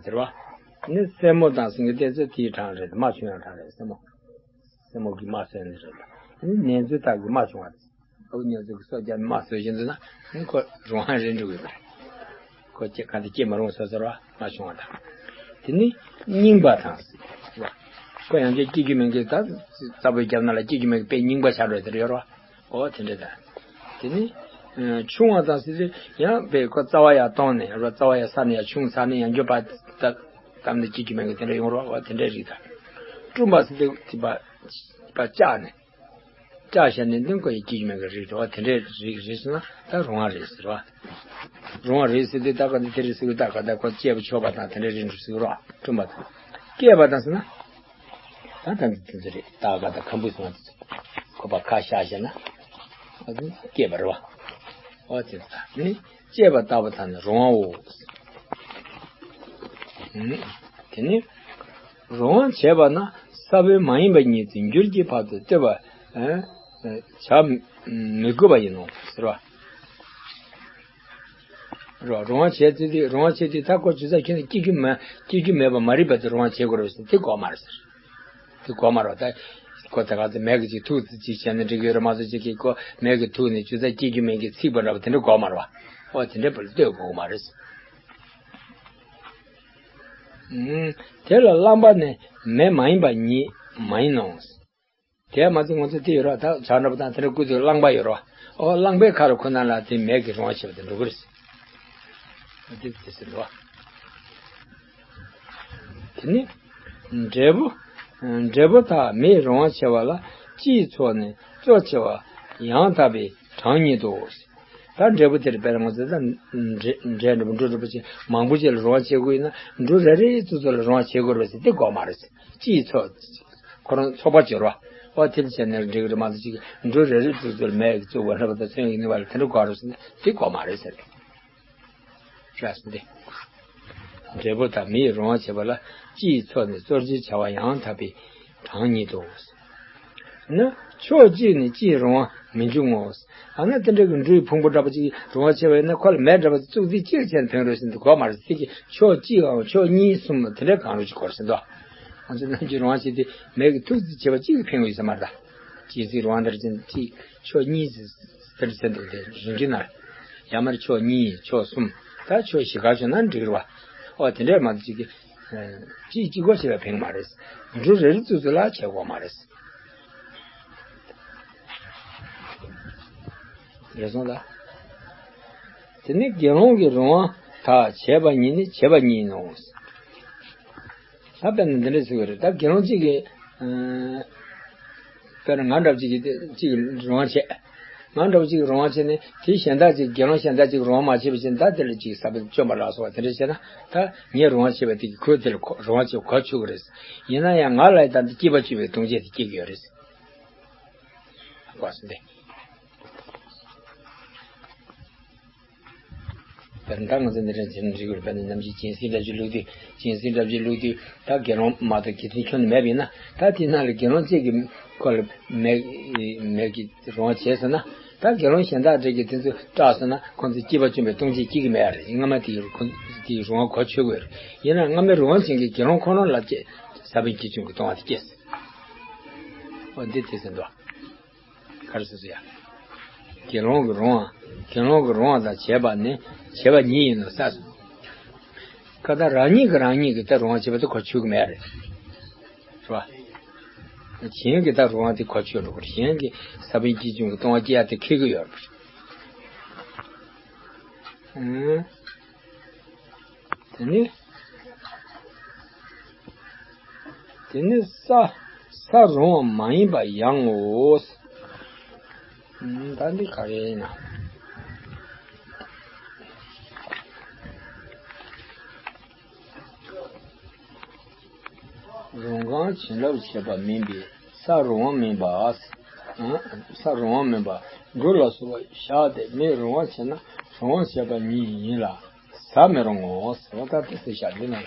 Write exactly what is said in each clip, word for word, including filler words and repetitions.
ཟེར་བ། ནི་སེན་མོ་དང་ཟེར་མཁན་དེ་ཚོ་དེའི་གྲངས་རེད། རྨ་ཆུང་ཡང་གྲངས་རེད། སེན་མོ། སེན་མོ་གི་རྨ་སོན་ནི་རེད། ནི་ནེ་ཙོ་དག་གི་རྨ་ཆུང་བ་རེད། ཨ་བུ་ནེ་ཙོ་གི་སྲོག་རྒྱབ་ནས་རྨ་སོན་བཞིན་འདུག་ན་ནི་ཁོ་རོང་བ་རེད་འགྲོ་གི་རེད། ཁོ་སྐྱེ་གང་དུ་སྐྱེ་མི་རུང་ཟེར་ཟེར་བ། རྨ་ཆུང་བ་དང་། དེ་ནི་རྙིང་པ་དང་ཟེར་བ། ཁོ་ཡང་བསྐྱར་སྐྱེ་རྒྱུ་མེད་མཁན་ད་རྩ་བའི་རྒྱབ་ན་ལ་སྐྱེ་རྒྱུ་མེད་མཁན་དཔེ་རྙིང་པ་ཆགས་འགྲོ་དེར་ཡོད་རེད་བ། ཨོ་དེ་འདྲ་དང་། དེ་ནི་ཆུང་བ་དང་ཟེར་དུས་ཡང་དཔེ་ཁོ་རྩ་བ་ཡར་བཏང་ནས་རོ། རྩ་བ་ཡར་ས་ནས་ཡར་ཆུང་ས་ནས་ཡང་འགྱོད་པ་ད་དམ་ནས་སྐྱེ་རྒྱུ་མེད་མཁན་དེ་འདྲ་ཡོང་རོགས། ཨོ་དེ་འདྲ་རིགས་དང་། སྤྲུམ་པ་ཟེར་དུས་དེ་པ་པ་བཅག་ནས། བཅག་བྱས་ནས་འདི་ཁོ་ཡི་སྐྱེ་རྒྱུ་མེད་མཁན་རིགས་རེད་བ། དེ་འདྲའི་རིགས་རེད་ཟེར་ན་ད་རོང་བ་རེད་ཟེར་བ། རོང་བ་རེད་ཟེར་དུས་ད་ག་འདི་དེ་རེད་ཟེར་གི། ད་ག་ད་ཁོ་སྐྱེས་པ་ཆོག་པ་དང་དེ་འདྲའི་རིགས་འགྲོ་ཟེར་གི་རོ། སྤྲུམ་པ་དང་སྐྱེས་པ་དང་ཟེར་ན། ད་ད་འདི་དེ་ཚོ་རེད། ད་ག་ད་ཁམ་བུ་ཟེར་ན་དེ་ཚོ་ཁོ་པ་ཁ་བཤགས་བྱས་ན་ཨ་ནི་སྐྱེས་པ་རེད་བ། ཨོ་དེ་ད་ནི་སྐྱེས་པ་ལྟ་བུ་དང་ནི་རོང་བའོ། དེ་ནི་རོང་བ་བྱས་པ་ན་ས་བོན་མ་ཡིན་པ་ཉིད་དུ་འགྱུར་གྱི་བར་དུ་ལྟོས་པ་བྱ་མི་དགོས་པ་ཡིན་ནོ་ཟེར་བ། རོ། རོང་བ་བྱས་ཚེ་དེ་རོང་བ་བྱས་དུས་ད་ཁོ་ཇི་ཙམ་ཁྱོན་ནས་སྐྱེ་རྒྱུ་མ་སྐྱེ་རྒྱུ་མེད་པ་མ་རིག་པ་དེ་རོང་བ་བྱེད་དགོས་རེད་ཟེར་དེ་དགོས་མ་རེད་ཟེར། དེ་དགོས་མ་རེད། ད་ཁོ་ད་ག་ཚོད་མེ་གི་ཅིག་ཐུག་ཙི་ཅིག་བྱས་ན་འགྲིག་གི་ཡོད་རེད་མ་གཏོགས་ཅིག་གིས་ཁོ་མེ་གི་ཐུག་ནས་ཇི་ཙམ་སྐྱེ་རྒྱུ་མེད་གི་ཚིག་པ་འདྲ་པོ་དེ་འདྲ་དགོས་མ་རེད་བ། ཨོ་དེ་འདྲ་པོ་ལ་ལྟོས་དགོས་མ་རེད། དེ་ལ་རླངས་པ་ནི་མེ་མ་ཡིན་པ་ཉིད་མ་ཡིན་ནོ། དེ་མ་ཚད་ང་ཚོ་དེ་ཡོད་ར། ད་བྱ་འདྲ་པོ་དང་དེ་འདྲ་བསྐུར་དུས་རླངས་པ་ཡོད་ར། ཨོ་རླངས་པའི་ཁ་རུ་ཁོ་ན་ལ་དེ་མེ་གི་རོང་བ་བྱེད་པ་དེ་འགྲོ་གི་རེད། དེ་དེ་ཟེར་འགྲོ་བ། དེ་ནི་འབྲས་བུ། འབྲས་བུ་དག་མེས་རོང་བ་བྱས་པ་ལ་སྤྱིའི་ཚོགས་ནི་གཙོ་ཆེ་བ་ཡང་དག་པའི་གྲངས་ཉིད་དོ། ད་འབྲས་བུ་དེར་དཔེར་ན་ང་ཚོ་ད་འབྲས་འབྲས་འབྲས་བུ་འབྲུ་འབྲས་བུ་ཅན་མང་པོ་ཅིག་ལ་རོང་བ་བྱེད་དགོས་ཡིན་ན་འབྲུ་རེ་རེ་ཙུ་ཙུ་ལ་རོང་བ་བྱེད་དགོས་རེད་ཟེར་དེ་དགོས་མ་རེད། སྤྱིའི་ཚོགས། ཁོ་རང་ཚོགས་པ་བྱེད་རོགས། ཨོ་དེ་འདྲ་བྱས་ན་འགྲིག་གི་རེད་མ་གཏོགས་ཅིག་འབྲུ་རེ་རེ་ཙུ་ཙུ་ལ་མེ་གི་བཙུགས་པ་འདྲ་པོ་དང་ཚོན་གྱི་ནུས་པ་ལ་དེ་འདྲ་དགོས་རེད་ཟེར་ན་དེ་དགོས་མ་རེད་ཟེར། རེད་སོང་སྟེ། འབྲས་བུ་དག་མེས་རོང་བ་བྱས་པ་ལ་སྤྱིའི་ཚོགས་ནི་གཙོར་གྱུར་བྱ་བ་ཡང་དག་པའི་གྲངས་ཉིད་དོ། ན་ཕྱོགས་གཅིག་ནི་སྤྱིའི་རོང་བ་མི་འབྱུང་ངོ་། ཨ་ན་དེ་འདྲ་གི་འབྲུའི་ཕུང་པོ་འདྲ་པོ་ཅིག་རོང་བ་བྱས་པ་ཡིན་ན་ཁོ་ལ་མེ་འདྲ་པོ་བཙུགས་ཚེ་གཅིག་བྱས་ནས་ཕན་རོགས་ཟེར་ན་དེ་དགོས་མ་རེད་ཟེར་གི། ཕྱོགས་གཅིག་འམ་ཕྱོགས་གཉིས་གསུམ་དེ་འདྲ་གང་རུང་ཅིག་དགོས་རེད་ཟེར་འདུག་ང་ཚོ་ནམ་རྒྱུན་རོང་བ་བྱས་ཏེ་མེ་གི་ཐུག་ཚེ་བྱས་པ་གཅིག་གིས་ཕན་གི་ཡོད་ས་མ་རེད་ད། སྤྱིའི་རོང་བ་འདྲ་ཅན་གཅིག་ཕྱོགས་གཉིས་ཟེར་དེ་འདྲ་ཟེར་འདུག་དེ་རིང་གི་ན། ཡང་མར་ཕྱོགས་གཉིས་ཕྱོགས་གསུམ། ད་ཕྱོགས་བཞི་ག་བྱུང་ན་འགྲིག་རེད་བ། ཨོ་དེ་འདྲས་མ་གཏོགས་ཅིག་གི། གཅིག་གཅིག་པོ་བྱས་པ་ཕན་གི་མ་རེད། འབྲུ་རེ་རེ་ཙུ་ཙུ་ལ་བྱེད་དགོས་མ་རེད། རེད་སོང་ད། དེ་ནི་དགེ་སློང་གི་རོང་བ་དག་བྱས་པ་ཉིད་ནི་བྱས་པ་ཉིད་ཡིན་ནོ། ད་དཔེར་ན་འདི་འདྲ་ཟེར་གི་རེད། ད་དགེ་སློང་གཅིག་གིས། དཔེར་ན་ང་འདྲ་བ་གཅིག་གིས་གཅིག་གིས་རོང་བ་བྱས། ང་འདྲ་བ་གཅིག་གིས་རོང་བ་བྱས་ནས་དེ་གཞན་དག་ཅིག་དགེ་སློང་གཞན་དག་ཅིག་རོང་བ་མ་བྱས་པ་བྱས་ན་ད་དེ་ལ་ཅིག་ས་བོན་བཅོམ་པ་ལ་སོགས་པ་དེ་འདྲ་བྱས་ན་ད་ངས་རོང་བ་བྱས་པ་དེ་གིས་ཁོས་དེ་ལ་གོ་རོང་བ་བྱས་པ་གོ་ཆོད་གི་རེད། ཡིན་ན་ཡང་ང་ལ་ཡང་ད་འདི་སྐྱེས་པ་བཅོས་པའི་ལྟུང་བྱེད་དེ་སྐྱེ་གི་ཡོད་རེད། གོ་སོང་སྟེ། དཔེར་ན་ད་ང་ཚོ་འདི་འདྲ་བྱས་ན་འགྲིག་གི་རེད། དཔེར་ན་ནམ་རྒྱུན་སྦྱིན་སྲེག་འདྲ་ཅིག་བླུགས་དུས་སྦྱིན་སྲེག་འདྲ་ཅིག་བླུགས་དུས་ད་དགེ་སློང་མ་གཏོགས་དགེ་འདུན་ཁྱོན་ནས་མེད་པ་ཡིན་ན་ད་དེ་ནང་ལ་དགེ་སློང་གཅིག་གིས་ཁོ་ལ་མེ་མེ་གི་རོང་བ་བྱས་ཟེར་ན་ད་དགེ་སློང་གཞན་དག་འདྲ་གིས་དེ་ཚོ་སྐྲག་སོང་ན་ཁོང་ཚོས་སྐྱེས་པ་བཅོམ་པའི་ལྟུང་བྱེད་སྐྱེ་གི་མེད་རེད། སྔ་མ་དེ་ཡི་ཁོང་དེ་ཡི་རོང་བ་གོ་ཆོད་དགོས་རེད། ཡིན་ན་སྔ་མའི་རོང་བ་བྱེད་མཁན་དགེ་སློང་ཁོ་རང་ལ་སྐྱེ་ས་བོན་སྐྱེ་བཅུག་གི་ལྟུང་བ་དེ་སྐྱེས། འོ་འདི་དེ་ཟེར་འདུག་ག་རེ་ཟེར་ཟེར་ཡ། དགེ་སློང་གི་རོང་བ། དགེ་སློང་གི་རོང་བ་དང་བྱས་པ་ནི་བྱས་པ་ཉིད་ཡིན་ནོ་ས་སོ། ཁ་ད་རང་ཉིད་ཀྱིས་རང་ཉིད་ཀྱི་ད་རོང་བ་བྱས་པ་དེ་གོ་ཆོད་ཀྱི་མེད་རེད། རེད་བ། གཞན་གྱི་ད་རོང་བ་དེ་གོ་ཆོད་འགྲོ་གི་རེད། གཞན་གྱི་ས་བོན་སྐྱེ་བཅུག་གི་ལྟུང་བ་སྐྱེ་ཡ་དེ་ཁེགས་ཀྱི་ཡོད་རེད། ཨང་། དེ་ནི། དེ་ནི་ས། ས་རུང་བ་མ་ཡིན་པ་ཡང་ངོ་། ད་འདི་ག་རེ་ཡིན་ན། རོང་གང་བྱིན་རླབས་བྱེད་པ་མིན་པས་ས་རུང་བ་མིན་པ། ས་རུང་བ་མིན་པ་འབྲུ་ལ་སོགས་པ་བཞག་སྟེ་མེས་རུང་བ་བྱས་ན་རུང་བ་བྱས་པ་ཉིད་ཡིན་ལ་ཟ་མི་རུང་ངོ་། ཟ་བ་ལྟར་དུ་ཟེར་བཞག་འདི་ན་ལ།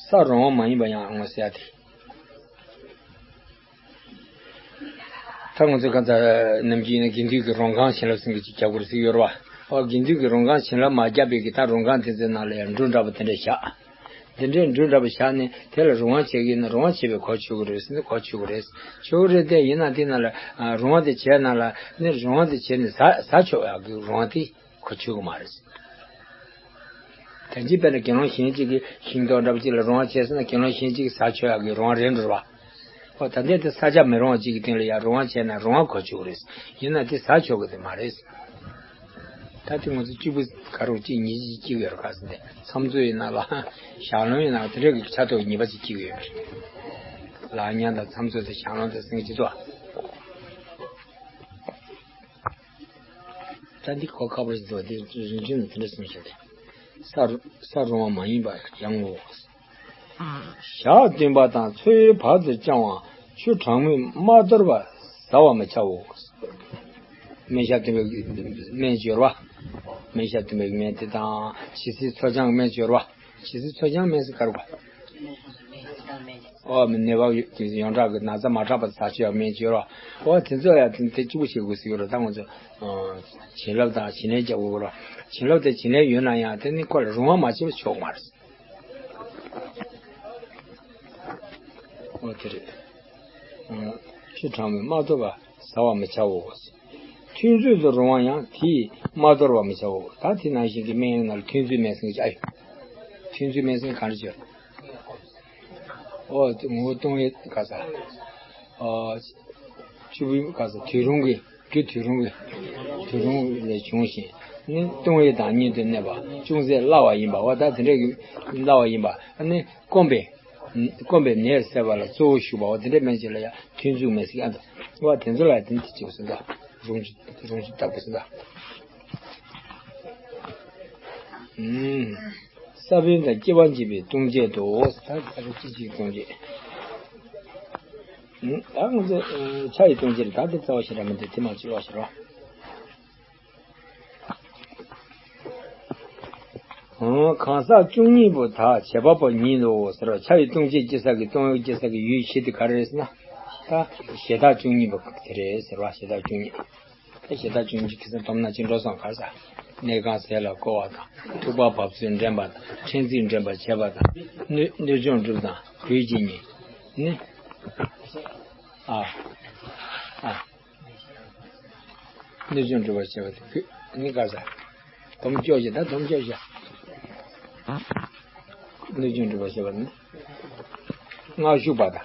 ས་རུང་བ་མ་ཡིན་པ་ཡང་ངོ་ཟེར་ཡ་དེ། ད་ང་ཚོས་གང་ལྟར་ནམ་རྒྱུན་ཡིན་ན་དགེ་འདུན་གྱི་རོང་གང་བྱིན་རླབས་ཟེར་མཁན་ཅིག་རྒྱག་དགོས་རེད་ཟེར་གྱི་ཡོད་རེད་བ། ཨོ་དགེ་འདུན་གྱི་རོང་ཁང་བྱིན་རླབས་མ་བརྒྱབ་པའི་གི་ད་རོང་ཁང་དེ་ཚོའི་ནང་ལ་ཡང་འབྲུ་འདྲ་པོ་དེ་འདྲ་བཞག་དེ་འདྲའི་འབྲུ་འདྲ་པོ་བཞག་ནས་དེ་ལ་རོང་བ་བྱེད་ཀྱི་ཡིན་ན་རོང་བ་བྱེད་པའི་གོ་ཆོད་ཀྱི་རེད་ཟེར་ན་གོ་ཆོད་ཀྱི་རེད། ཆོད་ཀྱི་རེད་དེ་ཡིན་ན་དེ་ནང་ལ་ཨ་རོང་བ་དེ་བྱས་ནང་ལ་ནི་རོང་བ་དེ་བྱས་ནས་ཟ་ཟ་ཆོག་ཡག་གི་རོང་བ་དེ་གོ་ཆོད་ཀྱི་མ་རེད། ད་ཅི་དཔེར་ན་དགེ་སློང་གཞན་གཅིག་གིས་ཤིང་ཏོག་འདྲ་པོ་གཅིག་ལ་རོང་བ་བྱས་ཟེར་ན་དགེ་སློང་གཞན་གཅིག་གིས་ཟ་ཆོག་ཡག་གི་རོང་བ་རེད་འགྲོ་བ། ཨོ་ད་ལྟའི་དེ་ས་ཆ་མི་རོང་བ་གཅིག་གི་སྟེང་ལ་ཡང་རོང་བ་བྱས་ན་རོང་བ་གོ་ཆོད་ཀྱི་རེད། ཡིན་ན་དེ་ཟ་ཆོག་གི་དེ་མ་རེད། ད་དེ་ང་ཚོ་གཅིག་པུ་ག་རུ་གཅིག་ཉིས་གཅིག་གཅིག་ཡོད་རེད་ག་ཟེར་ཏེ་མཚམས་ཚོད་ཡིན་ན་ལ་ཞང་ལོང་ཡིན་ན་དེ་འདྲ་གི་ཆ་ཐོག་ཉིས་པ་ཅིག་གཅིག་ཡོད་རེད། ལ་ཉང་དང་མཚམས་ཚོད་དང་ཞང་ལོང་དང་སེང་གཅིག་ཐོག་ད་འདི་གོ་ཁ་པར་ཞིག་འདུག་དེ་རིན་ཆེན་དུ་དེ་འདྲ་གསུངས་བཞག་སྟེ། ས་རུ་ས་རུང་བ་མ་ཡིན་པ་ཡང་ངོ་། ཞག་བདུན་པ་དང་ཚོད་བར་དུ་བཅང་བ་ཆུ་གྲང་མོས་མ་གཏོར་བར་ཟ་བར་མི་བྱའོ། སྨན་ཞག་བདུན་པའི་སྨན་སྦྱོར་བ། སྨན་ཞག་བདུན་པའི་སྨན་དེ་དང་ཇི་སྲིད་འཚོ་བྱང་སྨན་སྦྱོར་བ། ཇི་སྲིད་འཚོ་བྱང་སྨན་ཟེར་ག་རེ་བ། ཨོ་མི་ནད་པ་ཡོངས་གྲགས་ཀྱི་ན་ཚ་མ་དྲག་པ་ཟ་ཆོག་ཡ་སྨན་སྦྱོར་བ། ཨོ་དེ་ཚོ་ཡ་དེ་གཅིག་པུ་བྱེད་དགོས་ཟེར་གྱི་རེད་ད་ང་ཚོ། བྱིན་རླབས་དང་བྱིན་ལེན་རྒྱག་དགོས་རེད། བྱིན་རླབས་དང་བྱིན་ལེན་ཡོད་ན་ཡང་དེ་ནི་ཁོ་ལ་རུང་བ་མ་བྱས་པ་ཆོག་མ་རེད། ཨོ་དེ་རེད། ཆུ་གྲང་མོས་མ་གཏོར་བར་ཟ་བར་མི་བྱའོ། ཐུན་ཚོད་དུ་རུང་བ་ཡང་དེས་མ་གཏོར་བར་མི་བྱའོ། ད་དེ་ནང་བཞིན་གྱི་སྨན་ཡོད་ན་ལ་ཐུན་ཚོད་སྨན་ཟེར་གྱི་ཨ་ཡོད། ཐུན་ཚོད་སྨན་ཟེར་གང་རེད་ཅེ། ཨོ་དེ་ངོ་བོ་སྟོང་ཡེ་ག་ས། ཨོ་ཆུ་བུ་ག་ས་དུས་རུང་གི་རྒྱུ་དུས་རུང་གི་དུས་རུང་ལས་བྱུང་ཞིང་ནི་སྟོང་ཡེ་དང་གཉིས་སུ་གནས་པ་ཅུང་ཟད་སླ་བ་ཡིན་པ་བ་ད་དེ་འདྲ་གི་སླ་བ་ཡིན་པ་ནི་སྐོམ་པས། སྐོམ་པའི་ནད་སེལ་བ་ལ་གཙོ་བོ་ཞུགས་པའོ། དེ་འདྲའི་སྨན་གཅིག་ལ་ཡང་ཐུན་ཚོད་སྨན་ཟེར་ཡང་འདུག་བ། དེ་ཚོ་ལ་ཡང་དེ་འདི་གཅིག་ཟེར་འདུག་རུང་ཆུ་རུང་ཆུ་བཏབ་དགོས་ཟེར་འདུག་ས་བོན་དང་སྐྱེ་བ་འབྱེད་པའི་ལྟུང་བྱེད་དོ། ད་ད་རེ་ཅི་ཅིག་ལྟུང་བྱེད། ད་ང་ཚོ་ཆ་ཡི་ལྟུང་བྱེད་ད་དེ་རྩ་བ་ཞེ་དྲག་མི་འདུག་དེ་མ་ཅི་ལོག་ཞེ་རོ། གང་ཟག་བཅུ་གཉིས་པོ་དག་བྱེད་པ་པོ་ཉིད་དོ་ཟེར་བ། ཆ་ཡི་ལྟུང་བྱེད་སྐྱེ་ས་གི་ལྟུང་བའི་སྐྱེ་ས་གི་ཡུལ་གཞི་དེ་ག་རེ་རེད་ཟེར་ན། ད་ཞེ་སྡང་བཅུ་གཉིས་པོ་དེ་རེད་ཟེར་བ། ཞེ་སྡང་བཅུ་གཉིས། ད་ཞེ་སྡང་བཅུ་གཉིས་ཁེ་སང་སྡོམ་ན་ཅི་འགྲོ་སོང་ག་ས། གནས་ཁང་ཟས་ལ་བཀོལ་བ་དང་ཐུག་པ་བབས་ཚུལ་འདྲེན་པ་དང་ཕྲན་ཚེགས་འདྲེན་པར་བྱེད་པ་དང་གནོད་གནོད་སྦྱོང་སྒྲུབ་དང་གོས་ཀྱི་ཉེས་ནི། ཨ་ཨ། གནོད་སྦྱོང་སྒྲུབ་པར་བྱེད་པ་དེ་ནི་ག་ས། སྡོམ་སྐྱོ་ཞེ་ད་སྡོམ་སྐྱོ་ཞེ། གནོད་སྦྱོང་སྒྲུབ་པར་བྱེད་པ་ནི། མངག་གཞུག་པ་དང་།